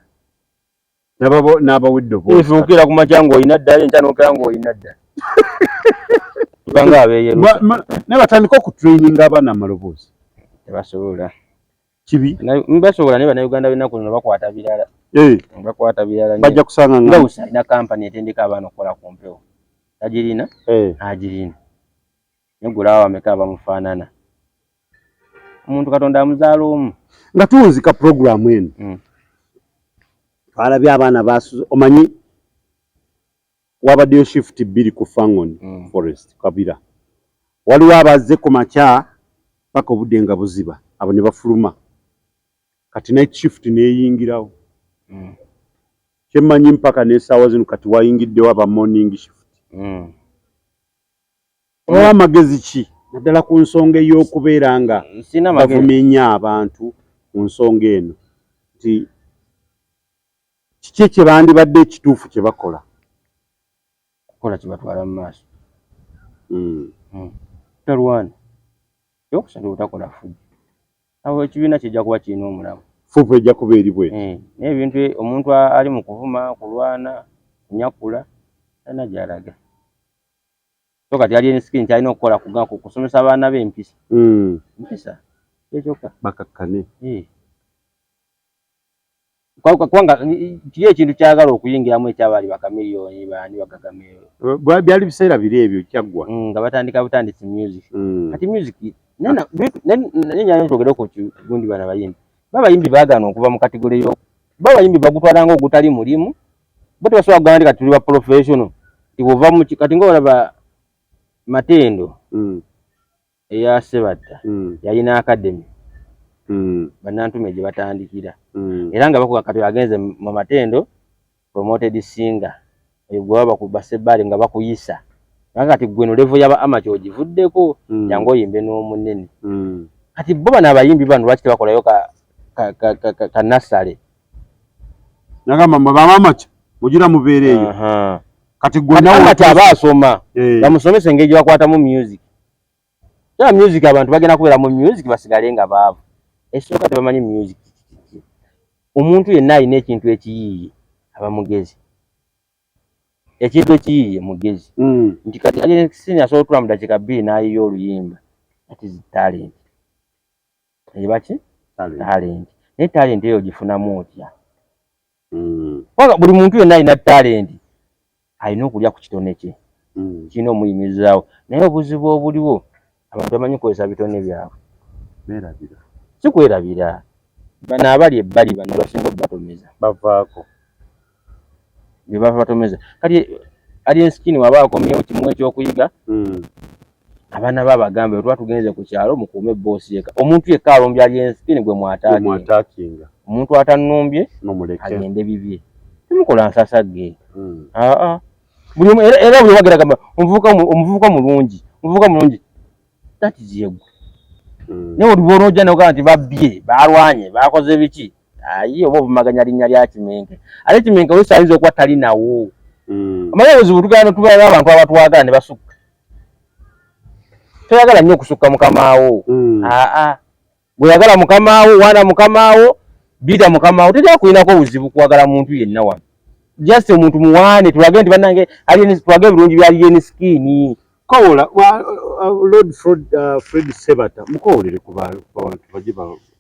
N'abawa eddoboozi. Ife okeera ku makya ng'olina ddala, enkya n'okeera ng'olina ddala. Tubanga abeeyerusa. Naye batandika okutraininga abaana amaloboozi. Tebasobola. Kibi. Basobola naye Bannayuganda b'ennaku zino bakwata birala. Bakwata birala nnyo. Bajja kusanga nga Ndawusi alina kampani etendeka abaana okukola ku mpewo. Tagirina? Agirina. Naye gwe olaba bameka abamufaanana. Omuntu Katonda amuzaala omu. Nga tuwunzika pulogulaamu eno. Twalabye abaana basuze omanyi wabaddeyo shift 2 ku Fangone Forest Kabira. Waliwo abazze ku makya paka obudde nga buziba abo ne bafuluma. Kati night shift n'eyingirawo. Kyemmanyi mpaka n'essaawa zino kati wayingiddewo aba morning shift. Oba amagezi ki naddala ku nsonga ey'okubeera nga bavumenya abantu ku nsonga eno nti kiki kye bandibadde ekituufu kye bakola? Kukola kibatwala mu maaso. Talwana. Eky'okusatu obutakola ffujjo. Awo ekibiina kijja kuba kirina omulamu. Fuupu ejja kuba eri bw'etyo. Naye ebintu omuntu ali mu kuvuma, kulwana, kunyakula, talina gy'alaga. So kati Alien Skin ky'alina okukola kusomesa abaana be empisa. Empisa kye kyokka. Bakakkane. Kubanga kiri ekintu kyagala okuyingiramu ekyabali bakamiliyoni baani bagagamero. Byali biseera biri ebyo kyaggwa. Nga batandika butandisi music. Kati music naye twogere ku gundi bano abayimbi. Babayimbi baagaana okuva mu kategori yo. Babayimbi bagutwala ng'ogutali mulimu. Bo tebasobola kugamba nti kati tuli ba professional. Ova mu kati ng'olaba Matendo eya Sebatta yalina academy. Bannantume gye batandikira. Era nga bakuga kati agenze mu Matendo promoted singer. Oyo gwe baba basebbali nga bakuyisa. Kubanga kati gwe no level y'aba amateur ogivuddeko jangu oyimbe n'omunene. Kati bo bano abayimbi bano lwaki tebakolayo ka nursery? Nagamba mwe ba amateur mugira mubeere eyo. Kati gwe nawe kati aba asoma bamusomese engeri gye bakwatamu music. Era music abantu bagenda kubeera mu music basigale nga baavu. Ekisooka tebamanyi music. Omuntu yenna alina ekintu ekiyiiye aba mugezi. Ekintu ekiyiiye mugezi. Nti kati Alien Skin asobola okutuula mu dakiika 2 n'ayiiya oluyimba. That is talent. Eba ki? Talent. Naye talent eyo ogifunamu otya? Kubanga buli muntu yenna alina talent alina okulya ku kitone kye. Kirina omuyimirizaawo. Naye obuzibu obuliwo abantu bamanyi kukozesa bitone byabwe. Beerabira. Si kwerabira. Bano abali ebbali bano basinga okubatomeza. Bavaako. Be bava batomeza. Kati Alien Skin waba akomyewo kimu ekyokuyiga. Abaana be abagambe bwe tuba tugenze ku kyalo mukuume boosi yekka. Omuntu yekka alumbye Alien Skin gwe mwataakinga. Omuntu atannumbye agende bibye. Temukola nsasagge. Buli omu era buli wagera gamba omuvubuka mulungi, omuvubuka mulungi. That is yegwe. Naye oli bw'onoojja n'ogamba nti babbye, balwanye, bakoze biki? Ayi oba ovumaganya linnya lya Kimenke. Ate Kimenke oluusi ayinza okuba tali nawo. Omanyi obuzibu tugenda tubeera n'abantu abatwagala ne basukka. Toyagala nnyo okusukka mukamaawo. Aa. Bw'oyagala mukamaawo, waana mukamaawo, Bita mukama wo, teri akulinako obuzibu kwagala muntu yenna wano. Just omuntu muwaane, tulage nti bannange Alien, tulage ebirungi bya Alien Skin. Kowola Lord Fred Sebata, mukowolere ku bantu bajje bawagizi.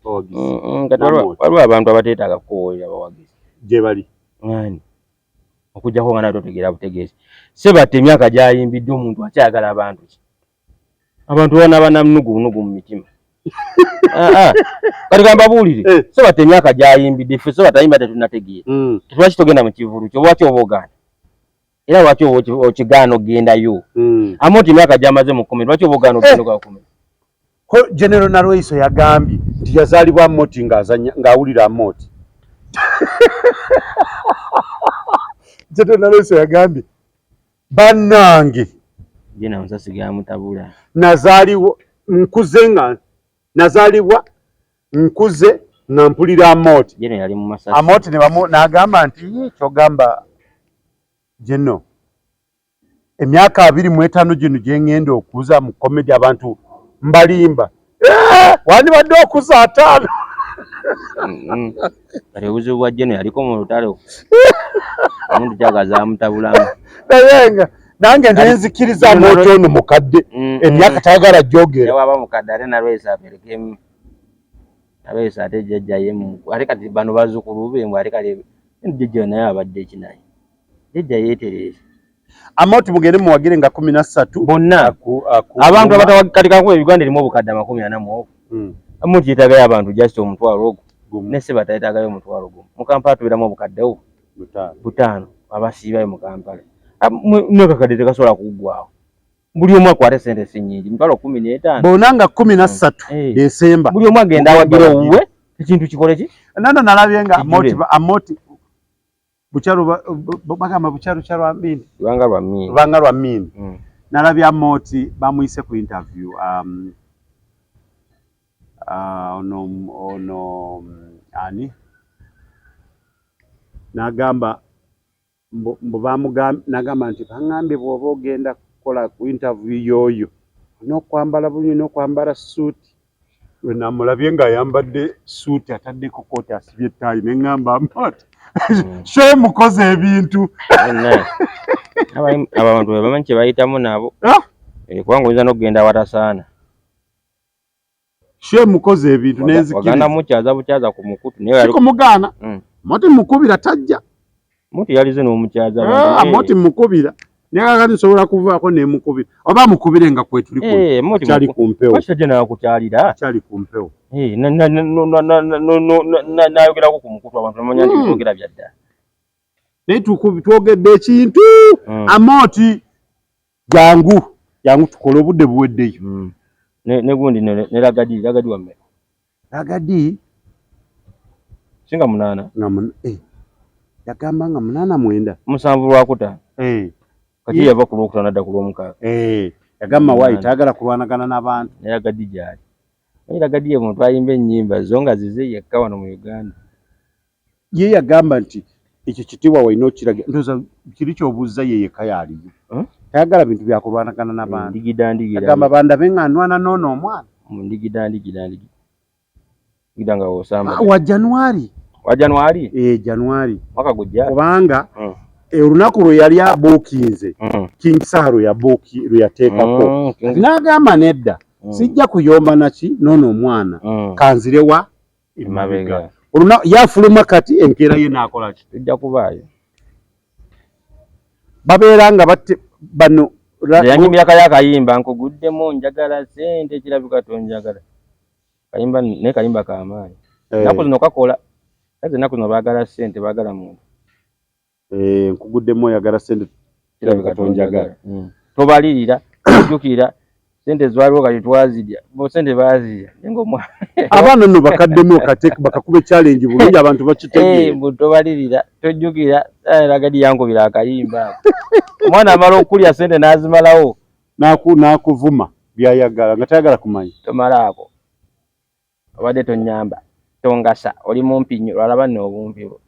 Kati waliwo abantu abateetaaga kukowolera bawagizi. Gye bali. Ani? Okuggyako nga nawe totegeera butegeezi. Sebata emyaka gy'ayimbiddwa omuntu akyayagala abantu ki? Abantu bana banamunugunugu mu mitima. Kati gamba buulire. Sebata emyaka gy'ayimbidde, ffe Sebata ayimba tetunnategeera. Lwaki togenda mu kivvulu kyo? Lwaki oba ogaana? Era lwaki oba okigaana okugendayo? Amooti emyaka gy'amaze mu kkomera, lwaki oba ogaana okugenda ku kkomera? Ko General Nalweyiso yagambye nti yazaalibwa Amooti ng'azannya, ng'awulira Amooti. General Nalweyiso yagambye bannange Jena amasasi gamutabula. Nazaalibwa nkuze nga nazaalibwa nkuze nga mpulira Amooti. Jena yali mu masasi. Amooti ne bamu n'agamba nti ye ky'ogamba Jeno emyaka 25 gino gye ŋŋenda okuza mu comedy abantu mbalimba. Wandibadde okuza 5. Kati obuzibu bwa Jeno yaliko mu lutalo. Omuntu kyagaza amutabulamu. Naye nga nange nenzikiriza Amooti ono mukadde. Emyaka tayagala gyogera. Naye waba mukadde ate Nalweyiso aperekemu. Nalweyiso ate jjajja ye ate kati bano bazzukulu be mbu ate kale jjajja naye abadde ki naye. Jjajja yeetereeza. Amooti mugende muwagire nga 13. Bonna. Abantu abatawa kati kankuwe Uganda erimu obukadde 40 mu obwo. Amooti yeetaagayo abantu just omutwalo ogwo. Ne Sebata yeetaagayo omutwalo gumu. Mu Kampala tubeeramu obukadde obwo. 5 abasiibayo mu Kampala. N'akakadde tekasobola kuggwaawo. Buli omu akwate ssente si nnyingi, mitwalo 15. Bonna nga 13 Desemba. Buli omu agenda awagira owuwe, ekintu kikole ki? Nano nalabye nga Amooti Bukyalo bagamba bukyalo kya lwa Mini. Lubanga lwa Mini. Lubanga lwa Mini. Nalabye Amooti bamuyise ku interview ono ani? N'agamba mbu bamugamba, n'agamba nti bangambye bw'oba ogenda kukola ku interview y'oyo n'okwambala bulungi n'okwambala suuti. Lwe namulabye ng'ayambadde suuti ataddeko kooti asibye ettaayi ne ŋŋamba Amooti she mukoze ebintu. Abantu be bamanyi kye bayitamu nabo. Kubanga oyinza n'okugenda awatasaana. She mukoze ebintu n'enzikiriza. Waganda mukyaza bukyaza ku mukutu, naye Si kumugaana. Amooti mukubira tajja. Amooti yalize n'omukyaza. Amooti mukubira. Naye kakati nsobola kuvaako ne mukubira. Oba mukubire nga kwe tuli ku kyali ku mpewo. Lwaki tajja n'akukyalira? Kyali ku mpewo. Nayogerako ku mukutu abantu bamanya nti byogera bya ddala. Naye twogedde ekintu. Amooti jangu, jangu tukole obudde buweddeyo. Ne gundi ne Ragadi, Ragadi wa mmeka? Ragadi singa 8. Nga yagamba nga 8 9. 7 lwakutaano. Kati yava ku lwokutaano adda ku lwomukaaga. Yagamba waayi tayagala kulwanagana n'abantu. Naye Ragadi gy'ali. Naye Ragadi ye muntu ayimba ennyimba zo nga zize yekka wano mu Uganda. Ye yagamba nti ekyo kitiibwa walina okiraga. Ndowooza kiri ky'obuuza ye yekka y'aliyo. Tayagala bintu bya kulwanagana n'abantu. Ndigida, ndigida. Yagamba bandabe nga nnwana n'ono omwana. Ndigida, ndigida, ndigida. Ndigida nga w'osamba. Wa January. Wa January? January. Mwaka gujja. Kubanga olunaku lwe yali abuukinze, King Saha lwe yateekako. N'agamba nedda, sijja kuyomba naki n'ono omwana. Kanzire wa Emabega. Olunaku yafuluma kati enkeera ye n'akola ki? Tujja kubaayo. Babeera nga batte bano Yanyimbirako akayimba nkuguddemu njagala ssente kirabika tonjagala. Kayimba naye kayimba ka maanyi. Ennaku zino kakola. Kazi ennaku zino baagala ssente, baagala muntu. Nkuguddemu oyagala ssente kirabika tonjagala. Tobalirira, ojjukira ssente zaaliwo kati twazirya. Bo ssente baazirya. Naye ng'omwana Abaana nno bakaddemu bakakube challenge bulungi abantu bakitegeere. Mbu tobalirira, tojjukira, Ragadi yankubira akayimba ako. Omwana amala okulya ssente n'azimalawo. N'akuvuma by'ayagala nga tayagala kumanya. Tomalaako. Obadde tonnyamba, tongasa, oli mumpi nnyo, lwalaba nno obumpi bwo.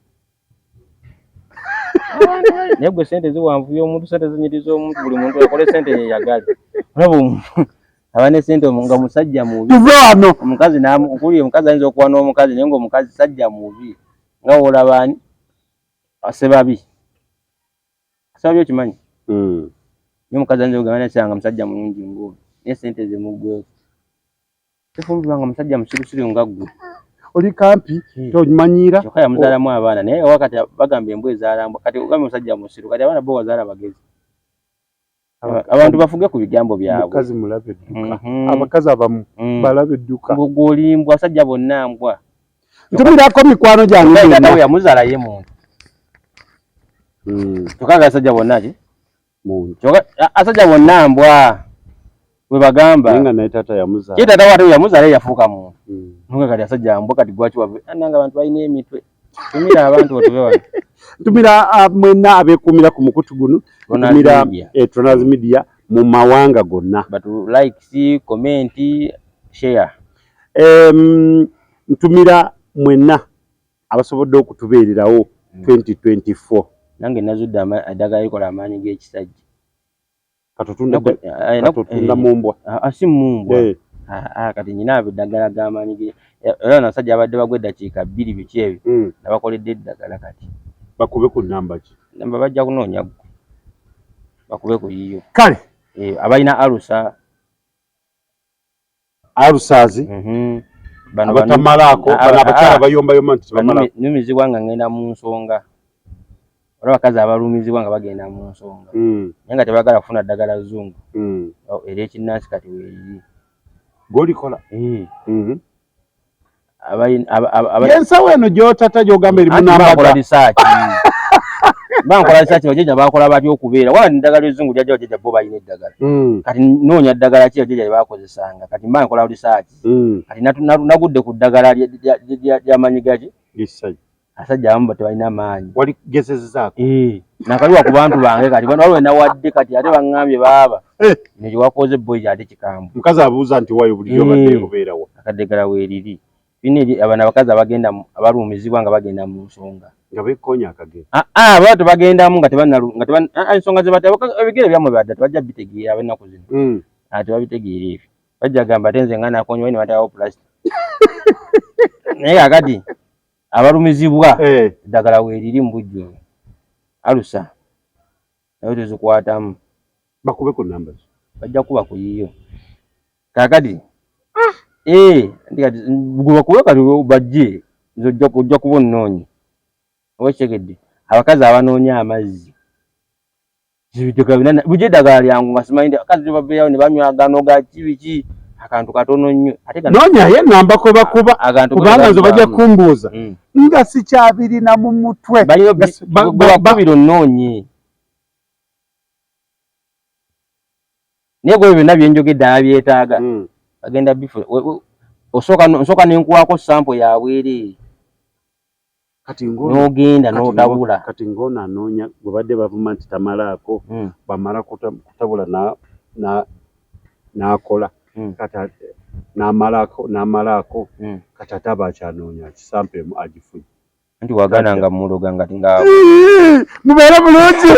Naye gwe ssente ziwanvuya omuntu, ssente zinyiriza omuntu, buli muntu akole ssente yeyagale. Olaba omuntu. Aba ne sente nga musajja mubi. Tuve wano. Omukazi nkuli omukazi ayinza okuwa n'omukazi naye ng'omukazi sajja mubi. Nga w'olaba ani? Sebabi. Sebabi okimanyi? Naye omukazi ayinza okugamba naye nga musajja mulungi ng'ono. Naye sente zimuggweeko. Sifumbirwa nga musajja musirusiru nga ggwe. Oli kampi tomanyiira. Kyokka yamuzaalamu abaana naye owa kati bagamba embwa ezaala mbwa kati ogambye musajja musiru kati abaana bo wazaala bagezi. Abantu bafuge ku bigambo byabwe. Mukazi mulabe edduka. Abakazi abamu balabe edduka. Gwe oli mbwa abasajja bonna mbwa. Ntumirako mikwano gyange Kyokka gyonna. taata we yamuzaala ye muntu. Kyokka nga abasajja bonna ki? Muntu. Kyokka abasajja bonna mbwa. Bwe bagamba. Naye nga naye taata yamuzaala. Ye taata we ate yamuzaala ye yafuuka muntu. Nunga kati abasajja mbwa kati gwaki wave. Nange abantu balina emitwe. Tumira abantu batuve wano. Ntumira mwenna abeekuumira ku mukutu guno. Ronald Ntumira Media. Ronald Media mu mawanga gonna. Batu likes, comment, share. Ntumira mwenna abasobodde okutubeererawo 2024. Nange nazudde eddagala likola amaanyi g'ekisajja. Katutunda mumbwa. Si mumbwa. Kati nnyina abo eddagala g'amaanyi ge, era bano abasajja abadde bagwa eddakiika 2 biki ebyo, nabakoledde eddagala kati. Bakube ku nnamba ki? Namba bajja kunoonya ggwe. Bakube ku yiyo. Kale. Abalina alusa. Alusaazi? Bano Abatamalaako, bano abakyala bayombayomba nti tebamalaako. Numizibwa nga ngenda mu nsonga. Waliwo abakazi abalumizibwa nga bagenda mu nsonga. Naye nga tebaagala kufuna ddagala zzungu. Ery'ekinnansi kati weeriri. Gw'olikola? Ensawo eno gy'otata gy'ogamba erimu Anti n'ambaga. bakola research. Bankola research bajjajja bakola batya okubeera. Wala eddagala ezzungu lyajja bajjajja bo balina eddagala. Kati nnoonya ddagala ki bajjajja lye baakozesanga. Kati mba nkola research. Kati nagudde ku ddagala ly'amaanyi gaki? Ly'ekisajja. Abasajja abamu tebalina maanyi. Wali gezezaako? Nakaliwa ku bantu bange kati bano waliwo nawadde kati ate baŋŋambye baaba. Kino kye wakoze boy ate kikambwe. Mukazi abuuza nti waayo bulijjo obadde obeerawa? Akaddagala weeriri. Tulina eri abano abakazi abagenda abalumizibwa nga bagenda mu nsonga. Nga beekoonya akagere. Baba tebagendamu nga tebannalu-, nga teban-, ensonga ze bata, ebigere byammwe badda tebajja bitegeera ab'ennaku zino. Tebabitegeera ebyo. Bajja gamba ate nze nga nakoonye ne batawo plastic. Naye kaakati abalumizibwa eddagala weeriri mu bujjuvu. Alusa nayo tuzikwatamu. Bakube ku nnamba zo. Bajja kuba ku yiyo. Kaakati, nti kati, gwe bakube kati bajje, nze ojja kuba onnoonye. Oba okitegedde? Abakazi abanoonya amazzi. Bujja eddagala lyangu nga simanyi nti abakazi babeerawo ne banywa gano ga ki biki, akantu katono nnyo. Ate gano Noonyayo ennamba kwe bakuba, Agantu kubanga nze bajja gaggwamu. kumbuuza. Nga sikyabirina mu mutwe. Balina Nga gwe bakubira onnoonye. Naye gwe byonna bye njogedde ababyetaaga. Bagenda bifu-, we, we, osooka no, nsooka ne nkuwaako sample ya bwereere. Kati ng'ono N'ogenda kati n'otabula. Kati ng'ono anoonya gwe badde bavuma nti tamalaako, bw'amala kutabula n'akola. Kati n'amalaako, kati ate aba akyanoonya ki sample emu agifunye. Anti wagaana nga muloga nga Mubeere bulungi.